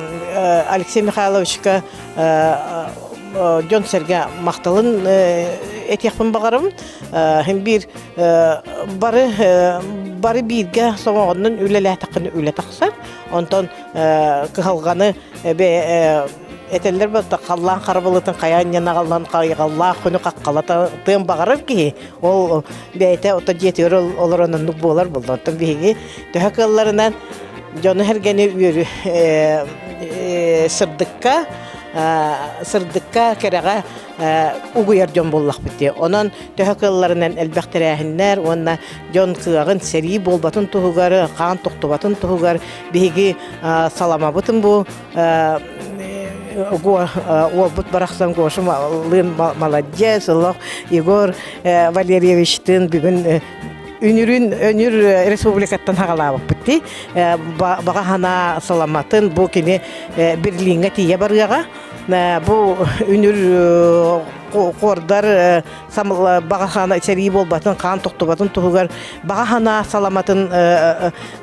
Алексей Михайловичка дьон-сэргэ махталын этиэхпин баҕарабын. Хим биир бары бары бииргэ сомоҕоннон үлэлээтэххинэ үлэ тахсар. Онтон кыһалҕаны этэллэр бата халлаан харабылытын хайа анньан аҕаллан хайҕаллаах күнү хаххалата тыан баҕарар киһи ол бэйэтэ ото дьиэтигэр олорон оннук буолар буолла оттон биһиги төһө кыалларынан дьону сэргэни үөрү сырдыкка сырдыкка кэрэҕэ угуйар дьон буоллахпыт дии онон төһө кыалларынан элбэх тэрээһиннэр уонна дьон кыаҕын сэрии буолбатын туһугар хаан тохтубатын туһугар биһиги саламабытын бу уолбут барахсан Гоша лыын маладьыас олох Егор Валерьевичтыын бүгүн үнүрүн өнүр республикаттан хаҕалаабыппыт дии баҕа санаа саламатын бу кини Берлиҥҥэ тиийэ барыаҕа бу үнүр хуордар баҕа санаа сэрии буолбатын хаан тохтубатын туһугар баҕа санаа саламатын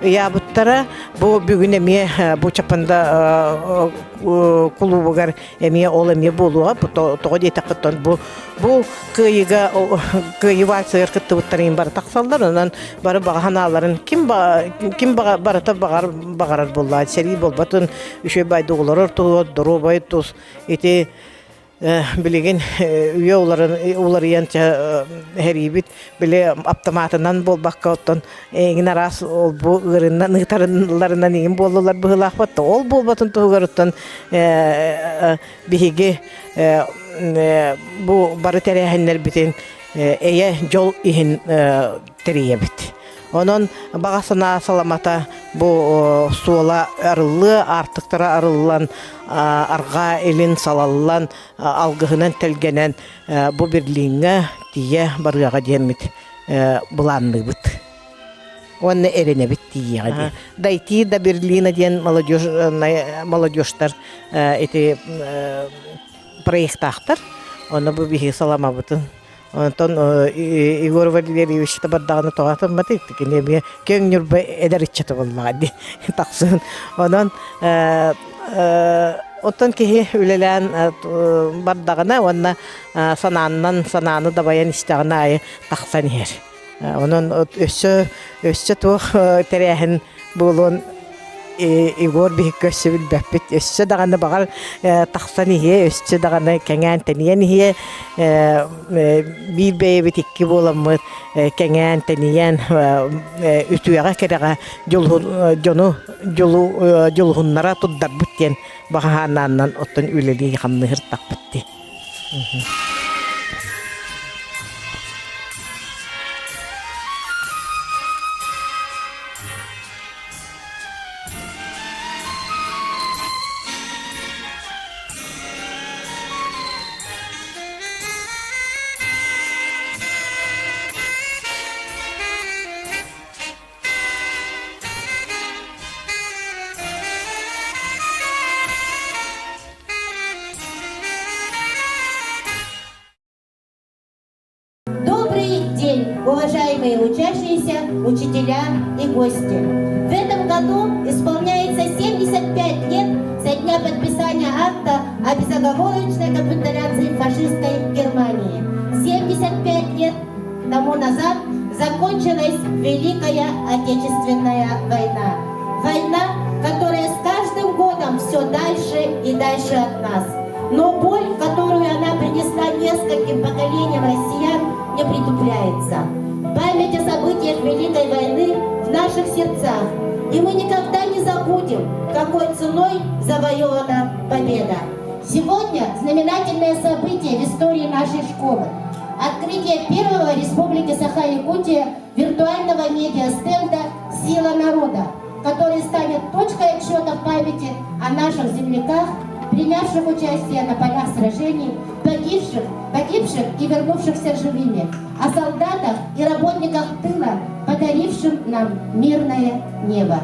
ыйаабыттара бу бүгүн эмиэ бу Чапанда кулуубугар эмиэ ол эмиэ буолуоҕа тоҕо диэтэххиттэн бу бу кыайыыга кыайыы вальсыгар кыттыбыттарын бары тахсаллар онон бары баҕа санааларын ким ким барыта баҕар баҕарар буоллаа сэрии буолбатын үчүгэй байды олорор туһугар доруобай тус ити Билигин үйэ уларыйан эһэриибит били аптамаатынан буолбакка оттон эҥин араас ол-бу ыарыынан ыытарыларынан иҥин буоллулар быһыылаахпыт ол буолбатын туһугар оттон биһиги бу бары тэрээһиннэрбитин эйэ дьол иһин тэрийэбит. Онон баҕа санаа саламата бу суола арыллыа, аартыктара арыллан, арҕаа илин салаллан, алгыһынан тэлгэнэн бу Берлиҥҥэ тиийэ барыаҕа диэммит былаанныыбыт. Уонна эрэнэбит тиийиэҕэ диэн. Дойти до Берлина диэн молодежтар ити проектаахтар. Онно бу биһиги саламабытын Онтон Егор Валерьевич бардаҕына тоҕо атымматый кини эмиэ киэҥ Ньурба эдэр ыччата буоллаҕа дии тахсын. Онон оттон киһи үлэлээн бардаҕына уонна санааннан санааны дабайан истэҕин аайы тахсан иһэр. Онон өссө өссө туох тэрээһин буолуон Егор биһикки өссө билбэппит. Өссө даҕаны баҕар тахсан иһиэ, өссө даҕаны кэҥээн тэнийэн иһиэ. Биир бэйэбит икки буоламмыт кэҥээн тэнийэн үтүөҕэ кэрэҕэ дьону дьулуһуннара турдарбыт диэн баҕа оттон үлэлии хамныһыртахпыт дии. уважаемые учащиеся, учителя и гости. В этом году исполняется 75 лет со дня подписания акта о безоговорочной капитуляции фашистской Германии. 75 лет тому назад закончилась Великая Отечественная война. Война, которая с каждым годом все дальше и дальше от нас. Но боль, которую она принесла нескольким поколениям россиян, не притупляется. Память о событиях Великой войны в наших сердцах. И мы никогда не забудем, какой ценой завоевана победа. Сегодня знаменательное событие в истории нашей школы. Открытие первого Республики Саха-Якутия виртуального медиа-стенда «Сила народа», который станет точкой отсчета памяти о наших земляках, принявших участие на полях сражений, погибших, погибших и вернувшихся живыми, о солдатах и работниках тыла, подарившим нам мирное небо.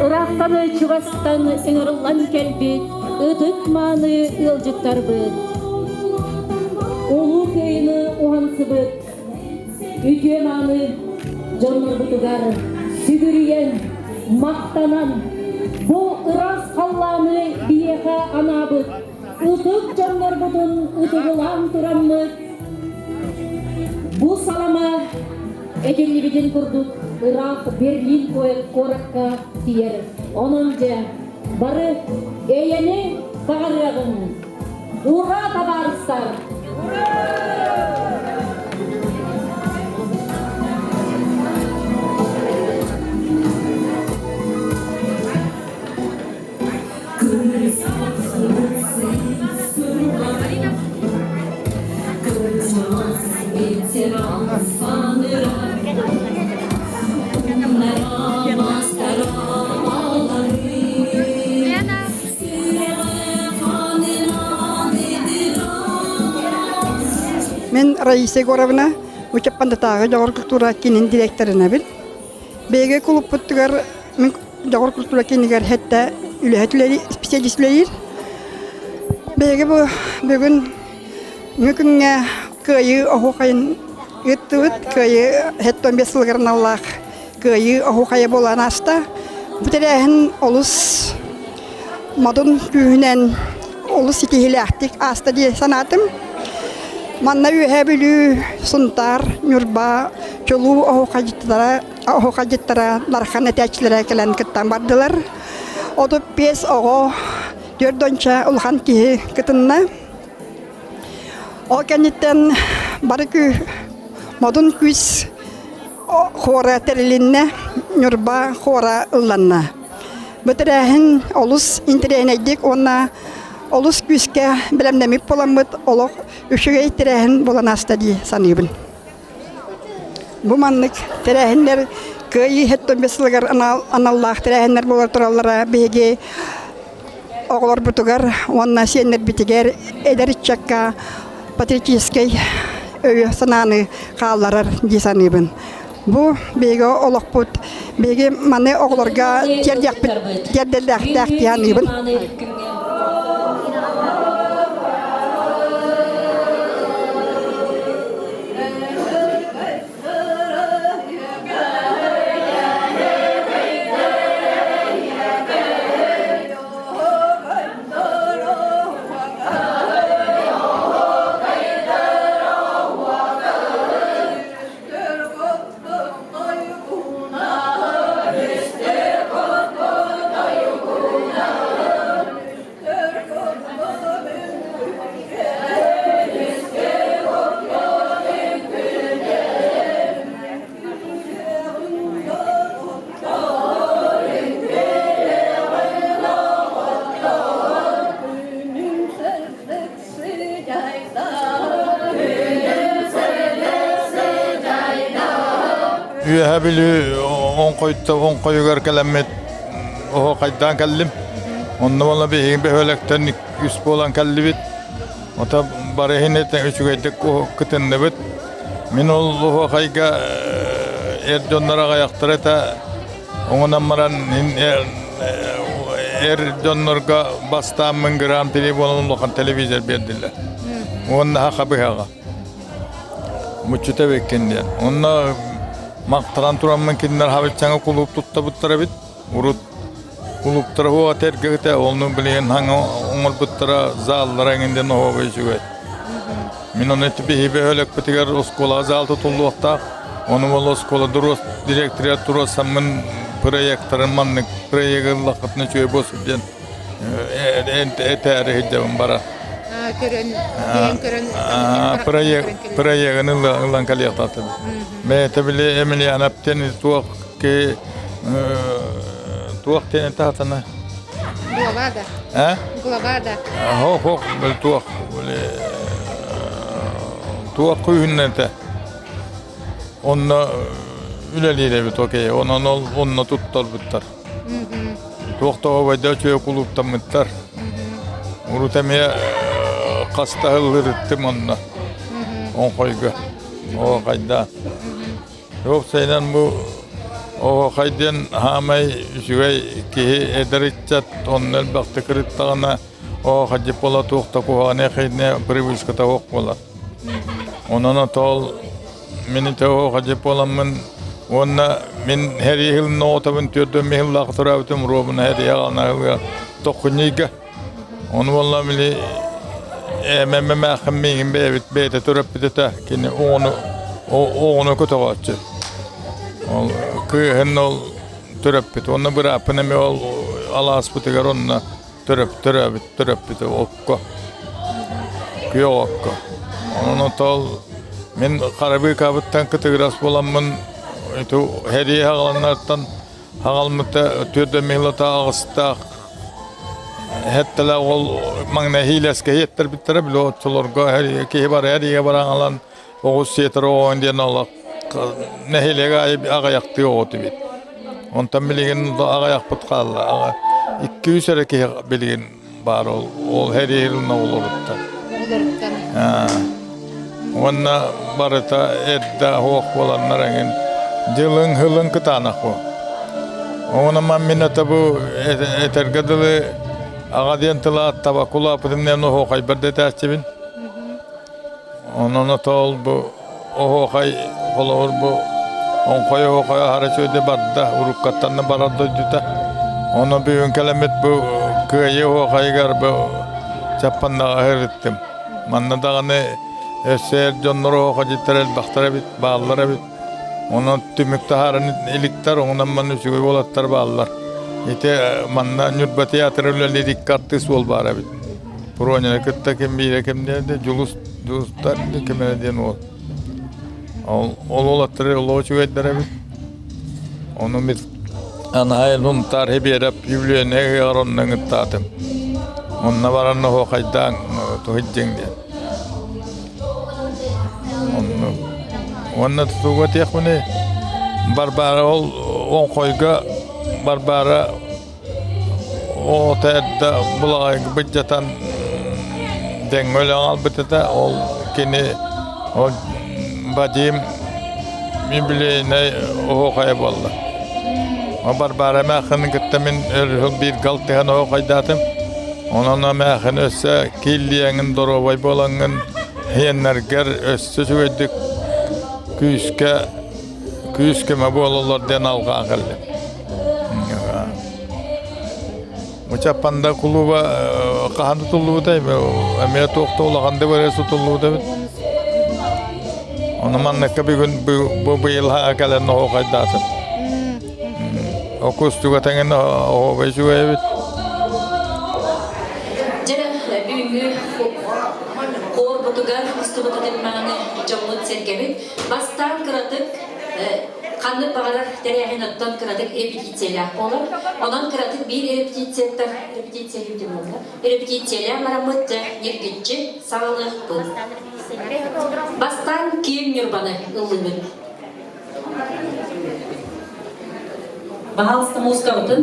Ыраахтан чугастан ыҥырыллан кэлбит ытык мааны ыалдьыттарбыт. Улуу Кыайыны уһансыбыт үтүө мааны дьоннорбутугар сүгүрүйэн, махтанан бу ыраас халлааны биһиэхэ анаабыт ытык дьоннорбутун ытыгылаан тураммыт бу салама Этиллибитин курдук, ыраах Берлин куоракка тиийэр. Онон дьэ, бары эйэни баҕарыаҕыҥ! Ура, табаарыстар! Мин Раиса Егоровна Учаппандатааҕы дьоҕур культура киинин директорынабын. Биһиги кулуппутугар мин дьоҕур культура киинигэр хэттэ үлэһит үлэли специалист үлэлиир. Биһиги бу бүгүн күҥҥэ Кыайыы оһуохайын ыыттыбыт. Кыайыы 75 сылыгар аналлаах Кыайыы оһуохайа буолан ааста. Бу тэрээһин олус модун күүһүнэн олус ситиһиилээхтик ааста дии санаатым. Манна Үөһээ Бүлүү, Сунтаар, Ньурба чулуу оһуохайдьыттара оһуохайдьыттара Дархан этээччилэрэ кэлэн кыттан бардылар. 35 оҕо, түөрт уонча улахан киһи кытынна. Ол кэнниттэн бары күү, модун күүс. хора тэрилиннэ, Ньурба хора ылланна. Бу тэрээһин олус интэриэһинэйдик уонна олус күүскэ бэлэмнэммит буоламмыт олох үчүгэй тэрээһин буолан ааста дии саныыбын. Бу маннык тэрээһиннэр Кыайыы 75 сылыгар аналлаах тэрээһиннэр буола тураллара биһиги оҕолорбутугар уонна сиэннэрбитигэр эдэр ыччакка патриотическай өйү-санааны хаалларар дии саныыбын. Бу биһиги олохпут, биһиги маны оҕолорго тиэрдиэхпит, тиэрдэллээхтээх дии саныыбын. Үөһэ Бүлүү оҥхойугар кэлэммит оһуохайдаан кэллим. Онно буолла биһиги бөһүөлэктэн үс буолан кэллибит. Ото бары иһин үчүгэйдик кытынныбыт. Мин ол оһуохайга эр дьоннор аҕыйахтара этэ. Оҥонон баран эр дьоннорго бастааммын гран-при буолан улахан телевизор биэрдилэр. Уонна саха быһаҕа. Муччута эбиккин диэн. Онно махтанан тураммын кинилэр хабыччаҥа кулууп туттабыттар эбит. Урут кулууптара уоҕа тэргэгитэ, онну билигин хаҥа оҥорбуттара заллара эҥин диэн оһуоба үчүгэй. Мин ону биһи бөһүөлэкпитигэр оскуола зал тутуллуохтаах. Ону ол оскуола директорыгар туруорсаммын проекторын маннык проегы ыллаххытына үчүгэй буолсун диэн этээри сылдьабын бара. Көрөн, көрөн проект проегын ылан кэлиэхтаатым. Бэйэтэ били Эмилиана диэн туох ки туох диэн таатана Глава да. А? Глава да. Хох хох бил туох туох күүһүннэтэ. Онно үлэлиир эбит окей. Онон ол онно туттарбыттар. Туох тоҕо байда үчүгэй кулууптаммыттар. Урут эмиэ хастаһыллырыттым онно. Оҥхойго. Оо хайда. Уопсайынан бу оһуохай диэн хаамай үчүгэй киһи эдэр ыччат онно элбэхтик кырыттаҕына оһуохайдьыт буола туох да куһаҕаны эхэйинэ привычката суох буолар. Онон отоол мин ити оһуохайдьыт буоламмын уонна мин сэрии сылын оҕотобун түөрт сыллаах төрөөбүтүм руобуна сэрии аҕалана тоххунньуйга Ону буолла били эмэм эмээххин миигин бэйэбит бэйэтэ төрөппүт этэ. Кини оҕону оҕону көтөҕөөччү. Ол кыыһын ол төрөппүт. Уонна бырааппын эмиэ ол алааспытыгар онно төрөп төрөөбүт төрөппүтэ окко. Күөх окко. Онон ол мин харабыыкабыттан кытыгырас буоламмын ити сэрии аҕаланнартан аҕалмыта түөрт милота аҕыстаах Хэттэлээх ол маҥнай иилэскэ иэттэрбиттэрэ били оччолорго киһи бары эригэ бараҥалан оҕус сиэтэр оҕоон диэн олох нэһилиэк аайы аҕыйахтыы оҕо эбит. Онтон билигин аҕыйахпыт хаалла. 200 эрэ киһи билигин баар ол ол хэриирин оҕолоруттан. Оҕолоруттан. Уонна барыта эрдэ оһох буоланнар эҥин дьылыҥ һылыҥ кытаанах бу. Онон мин это бу этэргэ дылы аҕа диэн тыла табакулаапытым диэн оһуохайбар да этээччибин. Онон отоол бу оһуохай холобур бу оҥхой оһуохай аһара үчүгэйдик барда уруккаттан да барар дойдута. Ону бүгүн кэлэммит бу кыайыы оһуохайыгар бу Чаппаннаҕа ыһырыттым. Манна даҕаны өссө эр дьоннор оһуохайдьыттар элбэхтэр эбит, бааллар эбит. Онон түмүк таһааран иликтэр, онон манна үчүгэй уолаттар бааллар. Ити манна Ньурба театра үлэлиир икки артыыс уол баар эбит. Проняны кытта ким биирэ ким диэн Дьулус Дьулустар ким эрэ диэн уол. Ол уолаттары олох үчүгэйдэр эбит. Ону мин анаһай Сунтаар Хибиэрэп юбилейнай ыһыаҕар онно ыҥыртаатым. Онно баран оһуохайдаан туһуйдьыҥ диэн. Онно уонна тутууга этиэхпиний Барбара ол оҥхойго Барбара Оҕото эрдэ былаҕайга былдьатан дэҥҥэ өлөн хаалбыт этэ. Ол кини ол Вадим юбилейнай оһуохайа буолла. Барбара эмээххини кытта мин өр сыл бииргэ алтыһан оһуохайдаатым. Онон эмээххин өссө кииллиэҥин доруобай буолаҥҥын иһиэннэргэр өссө үчүгэйдик күүскэ күүс-көмө буолаллар диэн алҕаан кэллим. Чаппанда кулууба хаһан тутуллубутай? Эмиэ туох да улахан да бэрэ тутуллубута эбит. Ону манныкка бүгүн бу быйыл кэлэн оһуохайдаатым. Окустуга тэҥин оһуобай үчүгэй эбит. Дьэ, бүгүҥҥү хуорбутугар устубутатын мааны дьоммут-сэргэбит бастаан кыратык Ханнык баҕарар тэрээһин оттон кыратык репетициялаах буолар. Онон кыратык биир репетицияттан репетиция репетициялаан бараммыт дьэ ньиргиччи саҕалыахпыт. Бастаан киэҥ Ньурбаны ыллыыбыт. Баһаалыста музыкабытын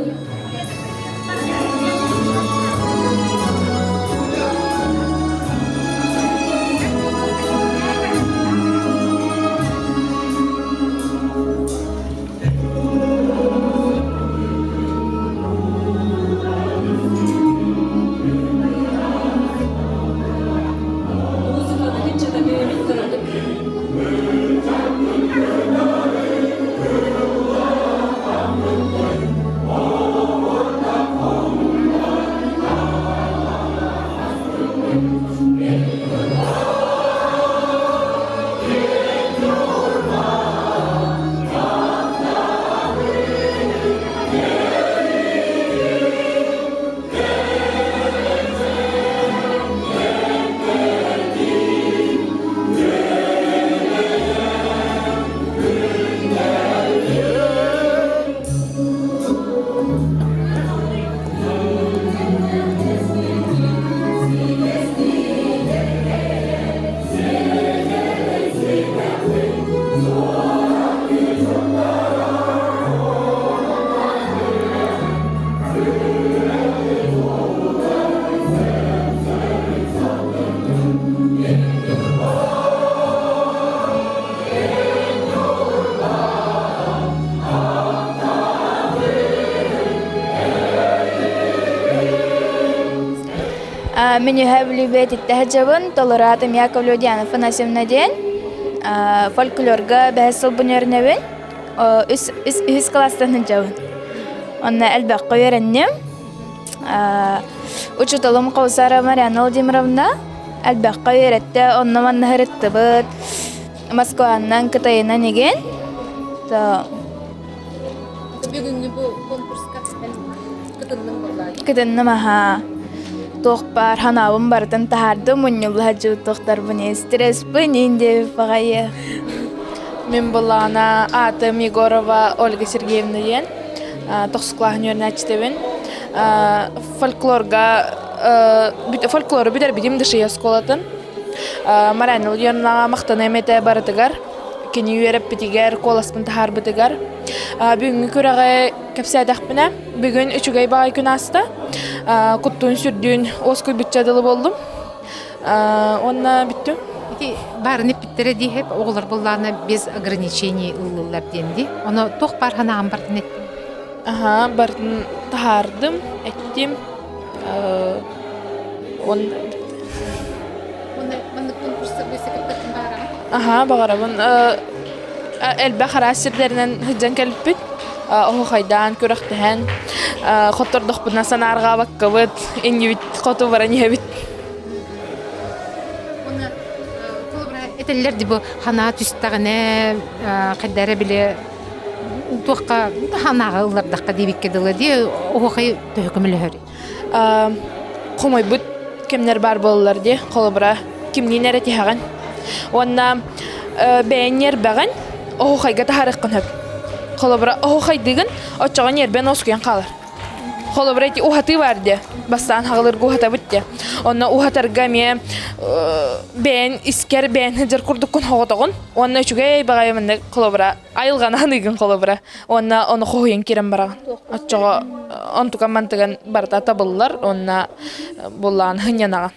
Музыканы кыччата бэйэбит кыратык. Мин үһэ бүлүүбэ ититтэһэ дьабын, толораатым Яковлев Диана Афанасьевна диэн. Фольклорга бэһис сылбын үөрэнэбин. Үһүс класстан сылдьабын. Онно элбэххэ үөрэнним. Учууталым Каусара Марьяна Владимировна элбэххэ үөрэттэ, онно-манна сырыттыбыт. Москванан, Кытайынан игин. Бүгүҥҥү бу конкурска кытынным буоллаа. Кытынным аха. Туох баар ханаабын барытын таһаардым, мунньулла сылдьыбыттарбын стресспын инде баҕайы. Мин былаана аатым Егорова Ольга Сергеевна диэн тохсус кылааһын үөрэнээччитэбин. Фольклорга фольклору бүтэрбитим Дышия оскуолатын. Марина Ульяновнаҕа махтаныам этэ барытыгар. Кини үөрэппитигэр, куоласпын таһаарбытыгар. Бүгүҥҥү күрэҕи кэпсээтэхпинэ, бүгүн үчүгэй баҕайы күн ааста. Куттуун-сүрдүүн уоскуйбучча дылы буоллум. Уонна бүттүм. Ити баарын эппиттэрэ дии хэп оҕолор буоллаҕына без ограничений ыллылар диэн дии. Ону туох баар санаҕын бартын эттим. Аха, бартын таһаардым, эттим. Уонна Маннык конкурстарга кыттаргын баҕараҕын? Аха, баҕарабын. Элбэх араас сирдэринэн сылдьан кэлбиппит. Оһуохайдаан, күрэхтэһэн, хоттордохпутуна санаарҕаабаккабыт, иннибит хоту баран иһэбит. Уонна холобура этэллэр ди бу ханаа түстэҕинэ хайда эрэ били туохха ханааҕа ыллардахха диэбиккэ дылы дии оһуохай төһө көмөлөһөр Хомойбут кэмнэр баар буолаллар дии. Холобура, кимниин эрэ тиһэҕин. Уонна бэйэн ньиэрбэҕин оһуохайга таһаарыаххын сөп. Холобура, оһуохайдыыгын, оччоҕо ньиэрбэн уоскуйан хаалар. Холобура, ити уһатыы баар диэ. Бастаан хаҕылырга уһатабыт диэ. Онно уһатарга эмиэ бэйэн искэр бэйэн сылдьар курдуккун хоҕотоҕун. Уонна үчүгэй баҕайы маннык холобура айылҕаны аныыгын холобура. Уонна ону хоһуйан киирэн бараҕын. Оччоҕо онтукан мантыган барыта табыллар уонна буллаан сынньанаҕын.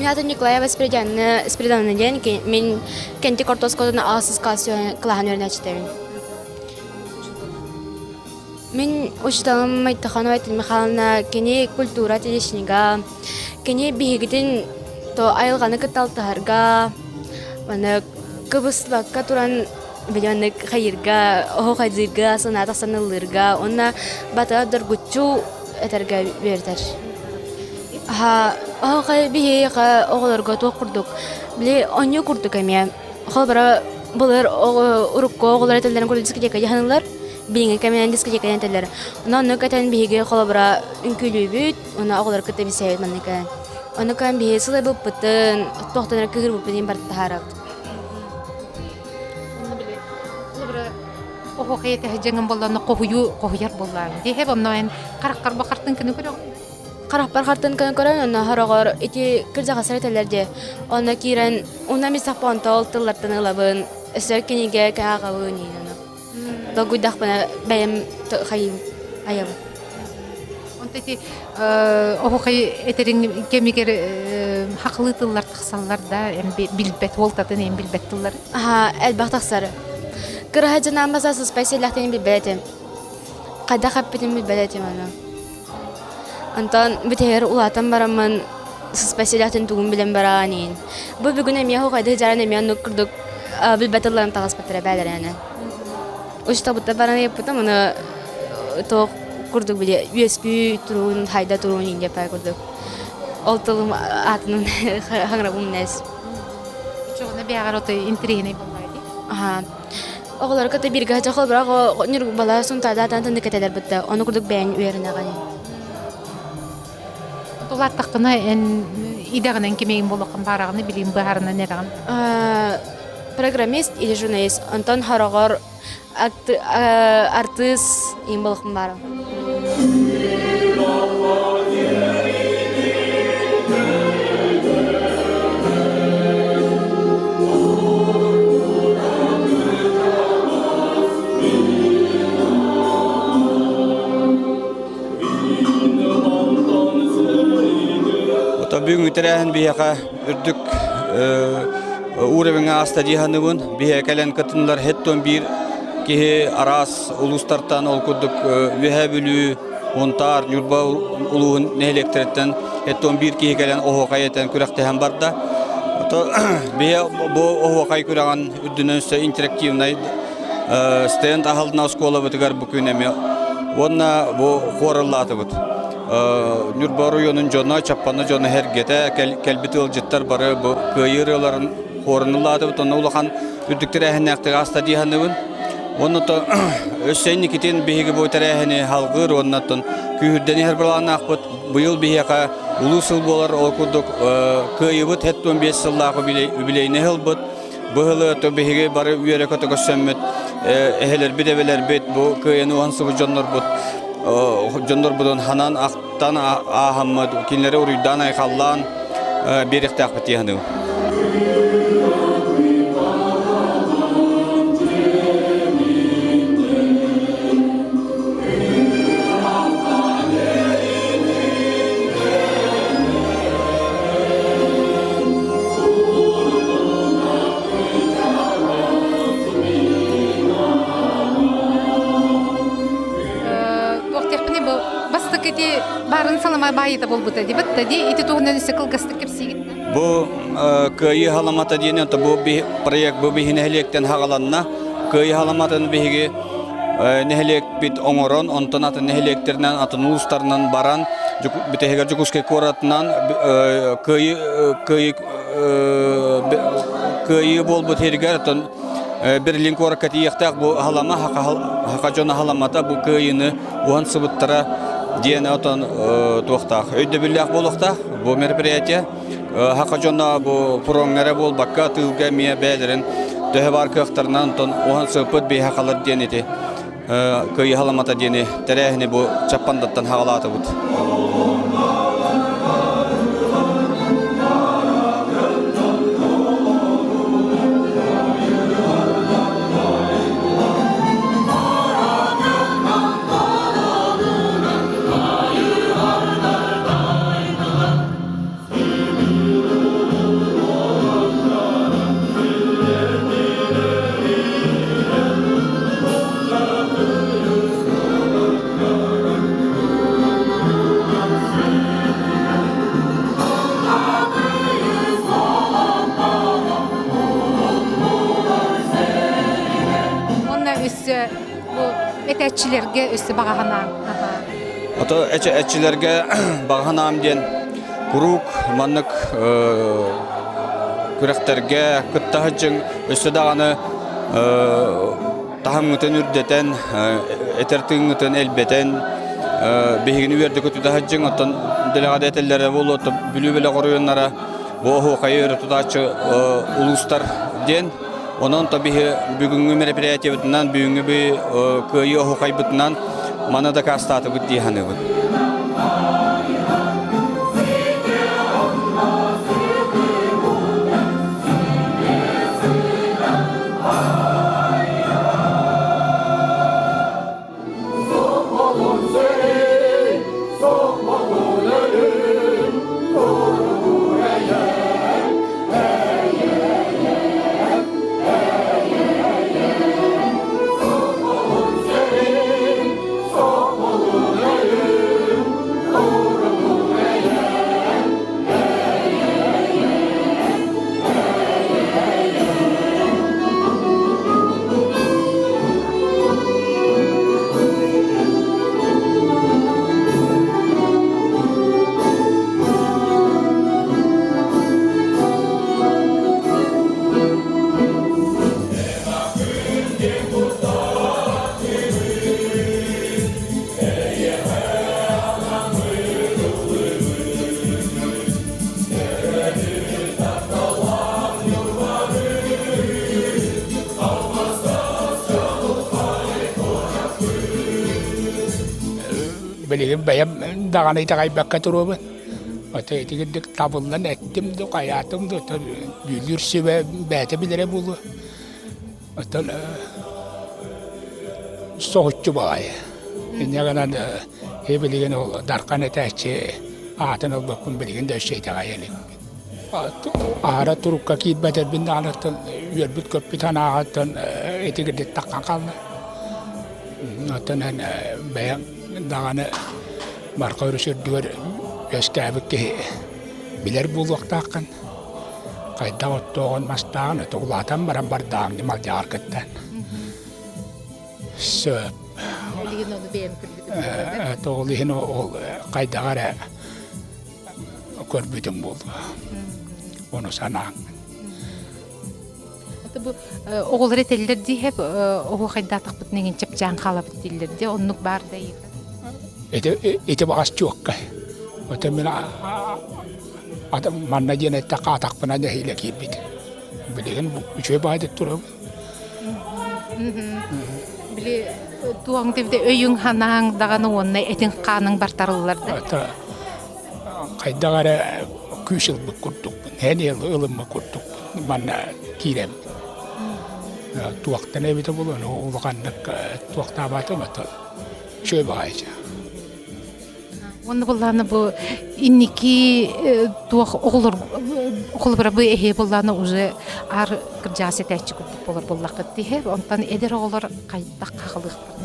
Мин аатым Николаева Спиридоновна Спиридоновна диэн мин Кэнтик орто оскуолатын аҕыс кылааһын үөрэнээччитэбин. Мин учууталым Майтаханова Михайловна кини культура отличнига, кини биһигитин то айылҕаны кытта алтыһарга, маны кыбыстыбакка туран билианнык хайыырга, оһох айдыырга, санаа тахсан ыллыырга уонна бата доргуччу этэргэ үөрэтэр. Оһох биһиэхэ оҕолорго туох курдук, били оонньуу курдук эмиэ. Холобура, былыр урукку оҕолор этэллэрин курдук дискотека дьаһаныллар, билиҥҥи кэминэн дискотека этэллэр. Онон оннук этэн биһиги холобура үҥкүүлүүбүт, уонна оҕолор кытта билсэбит маннык кэлэн. Ону кэлэн биһиги сылайбыппытын, туохтан эрэ кыыһырбыппытын иһин барыта таһаарабыт. Оһуохай этэ дьаҥын буоллаҕына хоһуйуу хоһуйар буоллаҕыҥ дии һэп онно эн хараххар бу хартыыҥканы көрөҕүн Харахпар хартыыҥканы көрөн онно сороҕор ити кырдьаҕастар этэллэр дии онно киирэн уна мисахпа онто ол тыллартан ылабын өссө кинигэ ааҕабын иин ону долгуйдахпына бэйэм хайыым айабын Онто ити оһуохай этэриҥ кэмигэр хахылыы тыллар тахсаллар да эн билбэт уолтатын эн билбэт тыллары Аха, элбэх тахсар. Кыраһа дьанаан баса сыспай сиэллэхтэрин билбэт этим. Хайдах эппитин билбэт этим аны. Онтон бүтэһигэр улаатан бараммын сыспай сиэллэхтэрин тугун билэн бараан иин. Бу бүгүн эмиэ хоһуйда дьаран эмиэ оннук курдук билбэт тылларым таҕыспыттара бээлэрээне. Учтабыттар баран ыйыппытым, аны туох курдук били үөскүү туруун, хайда туруун иин диэппэ курдук. Ол тылым аатын хаҥырабым нэс. Оччоҕуна бэйэҕэр отой интэриэһинэй буоллаҕа дии. Аха. Оҕолору кытта бииргэ сылдьа быраҕ ньурбала сунтаардаатан тынды кэтэлэр бытта. Ону курдук бэйэн үөрэнэҕин. Улааттаххына эн идэҕинэн кимиин буолуоххун баараҕыны билиин быһаарынан эрэҕин. Программист или журналист. Онтон хороҕор артыыс им буолуохпун баарым. Бүгүҥҥү тэрээһин биһиэхэ үрдүк уровеҥҥа ааста дии саныыбын. Биһиэхэ кэлэн кытыннылар һэттон биир киһи араас улуустартан ол курдук Үөһээ Бүлүү, Мунтаар, Ньурба улууһун нэһилиэктэриттэн һэттон биир киһи кэлэн оһуохай этэн күрэхтэһэн барда. Биһи бу оһуохай күрэҕин үрдүнэн өссө интерактивнай стенд аһылына оскуолабытыгар бу күн эмиэ уонна бу хуораллаатыбыт. Ньурба оройуонун дьоно, Чаппаны дьоно эргэтэ кэлбит ыалдьыттар бары бу кыайыы ырыаларын хуорун ыллаатыбыт. Онно улахан үрдүк тэрээһиннээхтик ааста дии саныыбын. Онно өссө инникитин биһиги бу тэрээһини халгыыр уоннаттан күүһүрдэн иһэр былааннаахпыт. Быйыл биһиэхэ улуу сыл буолар, ол курдук кыайыбыт 75 сыллаах үбүлүөйүнэ ылбыт. Быһылы биһиги бары үөрэ-көтө көрсөммүт эһэлэрбит, эбэлэрбит бу кыайыны уһансыбыт дьоннорбут дьоннорбутун ханан ахтан ааһаммыт, кинилэри уруйдаан айхаллаан биэриэхтээхпит дии саныыбын. Туох бу бастакы ити баарын салама баайыта буолбута дибит да ди ити туһунан өссө кылгастык кэпсиигит. Бу Кыайыы халамата диэн бу проект бу биһи нэһилиэктэн хагаланна. Кыайыы халаматын биһиги нэһилиэкпит оҥорон, онтон атын нэһилиэктэринэн, атын улуустарынан баран, бүтэһигэр Дьокуускай куоратынан кыайыы кыайыы кыайыы буолбут сиригэр оттон Берлин куоракка тиийиэхтээх бу халама хака дьоно халамата бу кыайыыны уһансыбыттара диэн отон туохтаах өйдөбүллээх буолуохтаах бу мероприятие хака дьоно бу фроҥҥа эрэ буолбакка тыылга эмиэ бэйэлэрин төһө баар кыахтарынан онтон уһансыппыт биһи хахалар диэн ити кыайыы халамата диэни тэрээһини бу Чаппандаттан хаҕалаатыбыт. Уонна өссө бу этээччилэргэ өссө баҕа санаам. Ото эчилэргэ баҕа санаам диэн куруук маннык күрэхтэргэ кытта сылдьыҥ, өссө даҕаны таһымҥытын үрдэтэн, этэр тыыҥҥытын элбэтэн, биһигини үөрдэ көтүтэ сылдьыҥ, оттон дэлэҕэ да этэллэрэ буолуо, Бүлүү бөлөх оройуоннара бу оһуохайы өрө тутааччы улуустар диэн. Онон то биһи бүгүҥҥү мероприятиебытынан, бүгүҥҥү кыайыы оһуохайбытынан маны дакаастаатыбыт дии саныыбын. Билигин бэйэм даҕаны итэҕэйбэккэ туруобун. Ото итигирдик табыллан эттим ду, хайаатым ду, дьүүллүүр сүбэ бэйэтэ билэрэ буолуо. Оттон соһуччу баҕайы. Инньэ гынан билигин ол Дархан этээччи аатын ылбыппын билигин да өссө итэҕэйэ иликпин. Аһара турукка киирбэтэрбин даҕаныттан үөрбүт-көппүт санааҕыттан итигирдик таххан хаалла. Оттон эн бэйэҥ даҕаны Марха өрүс үрдүгэр үөскээбит киһи билэр буолуохтааххын. Хайдах оттооҕун мастааҕын өтө улаатан баран бардааҕын малдьаҕар кыттан. Сөп. Билигин ону бэйэм көрбүтүм. Тоҕул иһин ол хайдаҕа эрэ көрбүтүм буолуо. Ону санааҥ. Бу оҕолор этэллэр дии хэп оһуохайдаатахпытына иҥин чэпчээн хаалабыт дииллэр дии оннук баар да Ити ити баҕас чуоккай. Ото мин манна диэн эттэххэ атахпынан нэһиилэ киирбит. Билигин үчүгэй баайдык турабын. Били туоҥ дибде өйүҥ ханаҥ даҕаны уонна этиҥ хааныҥ бартарыллар да. Хайдах эрэ күүс ылбыт курдукпун, эн ылыммыт курдукпун манна киирэммин. Туохтан эбитэ буолуон улаханнык туохтаабатым ото үчүгэй баҕайы. Уонна буллаана бу инники туох оҕолор оҕолоро бу эһиэ буллаана уже аар кырдьаҕас этээччи курдук буолар буоллаххыт диһэ онтон эдэр оҕолор хайдах хахалыахтарына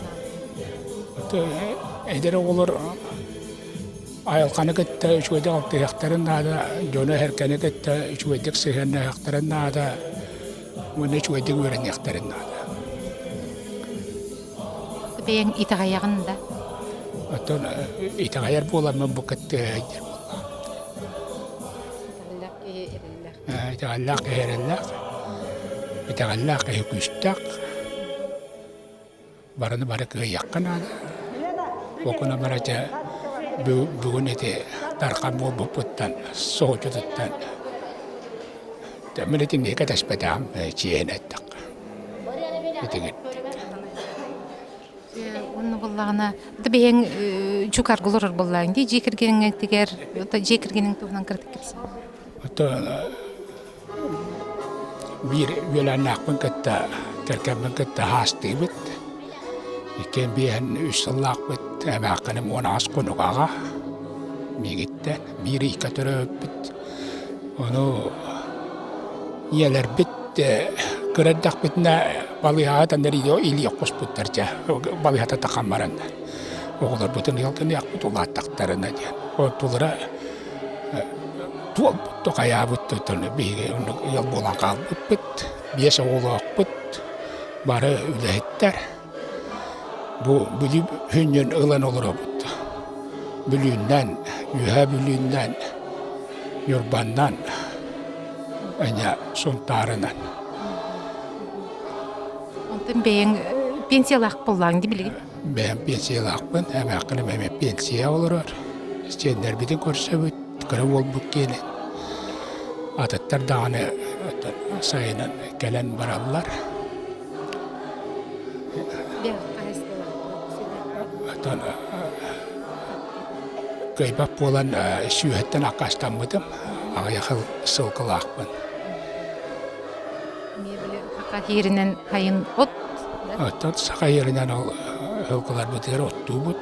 Эдэр оҕолор айылҕаны кытта үчүгэйдик алтыһыахтарын наада, дьону эһэркэни кытта үчүгэйдик сыһыаннаһыахтарын наада уонна үчүгэйдик үөрэниэхтэрин наада. Бэйэҥ итэҕэйэҕин да? Оттон итэҕэйэр буоламмын бу кыттыһа сылдьар буоллаҕым. Итэҕэллээх киһи эрэллээх. Итэҕэллээх киһи эрэллээх, итэҕэллээх киһи күүстээх. Барыны бары кыайыахха наада. Окуна бара дьэ бүгүн ити Дархан буолбуппуттан, соһуччутуттан мин итинниги кэтэспэтэҕим чиэһинэ эттэххэ. Итигирдик. Онно буоллаҕына, бэйэҥ чукарга олорор буоллаҕыҥ дии, дьиэ кэргэниҥ дьиэ кэргэниҥ туһунан кыратык кэпсээ. Оттон биир үөлээннээхпин кытта, кэргэммин кытта хаастыыбыт. Иккиэн биэһэн үс сыллаахпыт, эмээххиним 18 хонук аҕа миигиттэн биир ыйга төрөөбүппүт. Ону ийэлэрбит кыра эрдэхпитинэ балыыһаҕа төннөр илии оххуспуттар дьэ, балыыһата тахан баран оҕолорбутун ыал гыныахпыт улааттахтарына диэн. Онтулара туолбут хайаабыт биһиги оннук ыал буолан хаалбыппыт, биэс оҕолоохпут, бары үлэһиттэр. Бу Бүлүү сүнньүн ылан олоробут. Бүлүүннэн, Үөһээ Бүлүүннэн, Ньурбаннан, эмиэ Сунтаарынан. Онтон бэйэҥ пенсиялаах буоллаҕыҥ дии билигин? Бэйэм пенсиялаахпын, эмээххиним эмиэ пенсия олорор. Сиэннэрбитин көрсөбүт, кыра буолбут киэнин. Атыттар даҕаны сайынын кэлэн бараллар. Оттон кыайбат буолан сүүһэттэн аккаастаммытым, аҕыйах сылгылаахпын. Саха иһиринэн хайын от? Оттон саха иһиринэн ол сылгыларбытыгар оттуубут,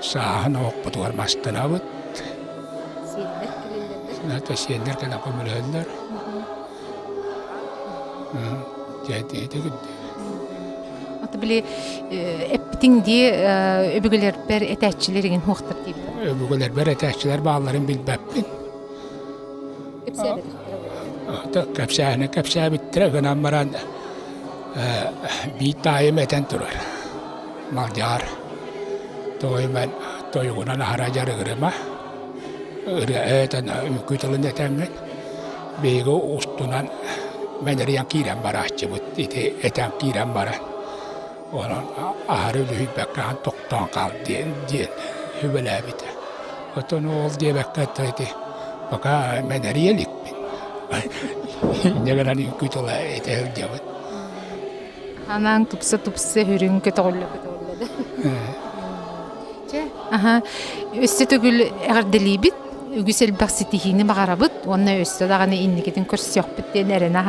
сааһын оһохпутугар мастанабыт. Сиэннэр кэлэллэр да? Сиэннэр кэлэн көмөлөһөллөр. Ата били эппитиҥ дии өбүгэлэрбэр этээччилэр игин хуохтар диэбит. Өбүгэлэрбэр этээччилэр баалларын билбэппин. Кэпсээһини кэпсээбиттэрэ гынан баран биир таайым этэн турар. Малдьаар тойуман тойугунан аһара дьарыгырыма ырыа этэн үҥкүү тылын этэҥҥин Биһиги устунан мэнэрийэн киирэн барааччыбыт, ити этэн киирэн баран, онон аһары үлүһүйбэккэ ахан тохтоон хаал диэн диэн сүбэлээбитэ. Оттон ол диэбэккэ ити пока мэнэрийэ иликпин. Инньэ гынан үҥкүү тыла этэ сылдьабыт. Анаан тупса-тупса үрүҥ көтөҕүллэ көтөҕүллэ да. Чэ, аха, өссө төгүл эҕэрдэлиибит, үгүс элбэх ситиһиини баҕарабыт уонна өссө даҕаны инникитин көрсүөхпүт диэн эрэнэ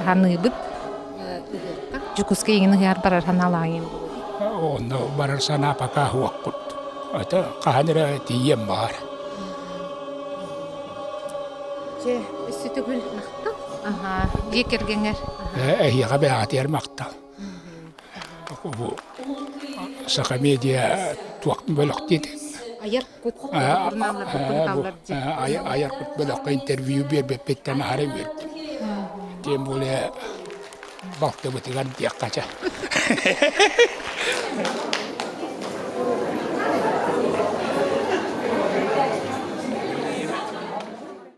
саныыбыт. Дьокуускай иҥин ыһыар барар санаалааҕын Онно барар санаа пока суохпут. Это хаһан эрэ тиийиэм баҕар. Чэ, өссө төгүл махтал. Аха, дьиэ кэргэҥҥэр. Эһиэхэ бэйэҕитигэр махтал. Бу Саха медиа туох бөлөх диэтиҥ? Айар кут Айар кут бөлөххө интервью биэрбиппиттэн аһара үөрдүм. Тем более балтыбытыгар диэххэ чэ.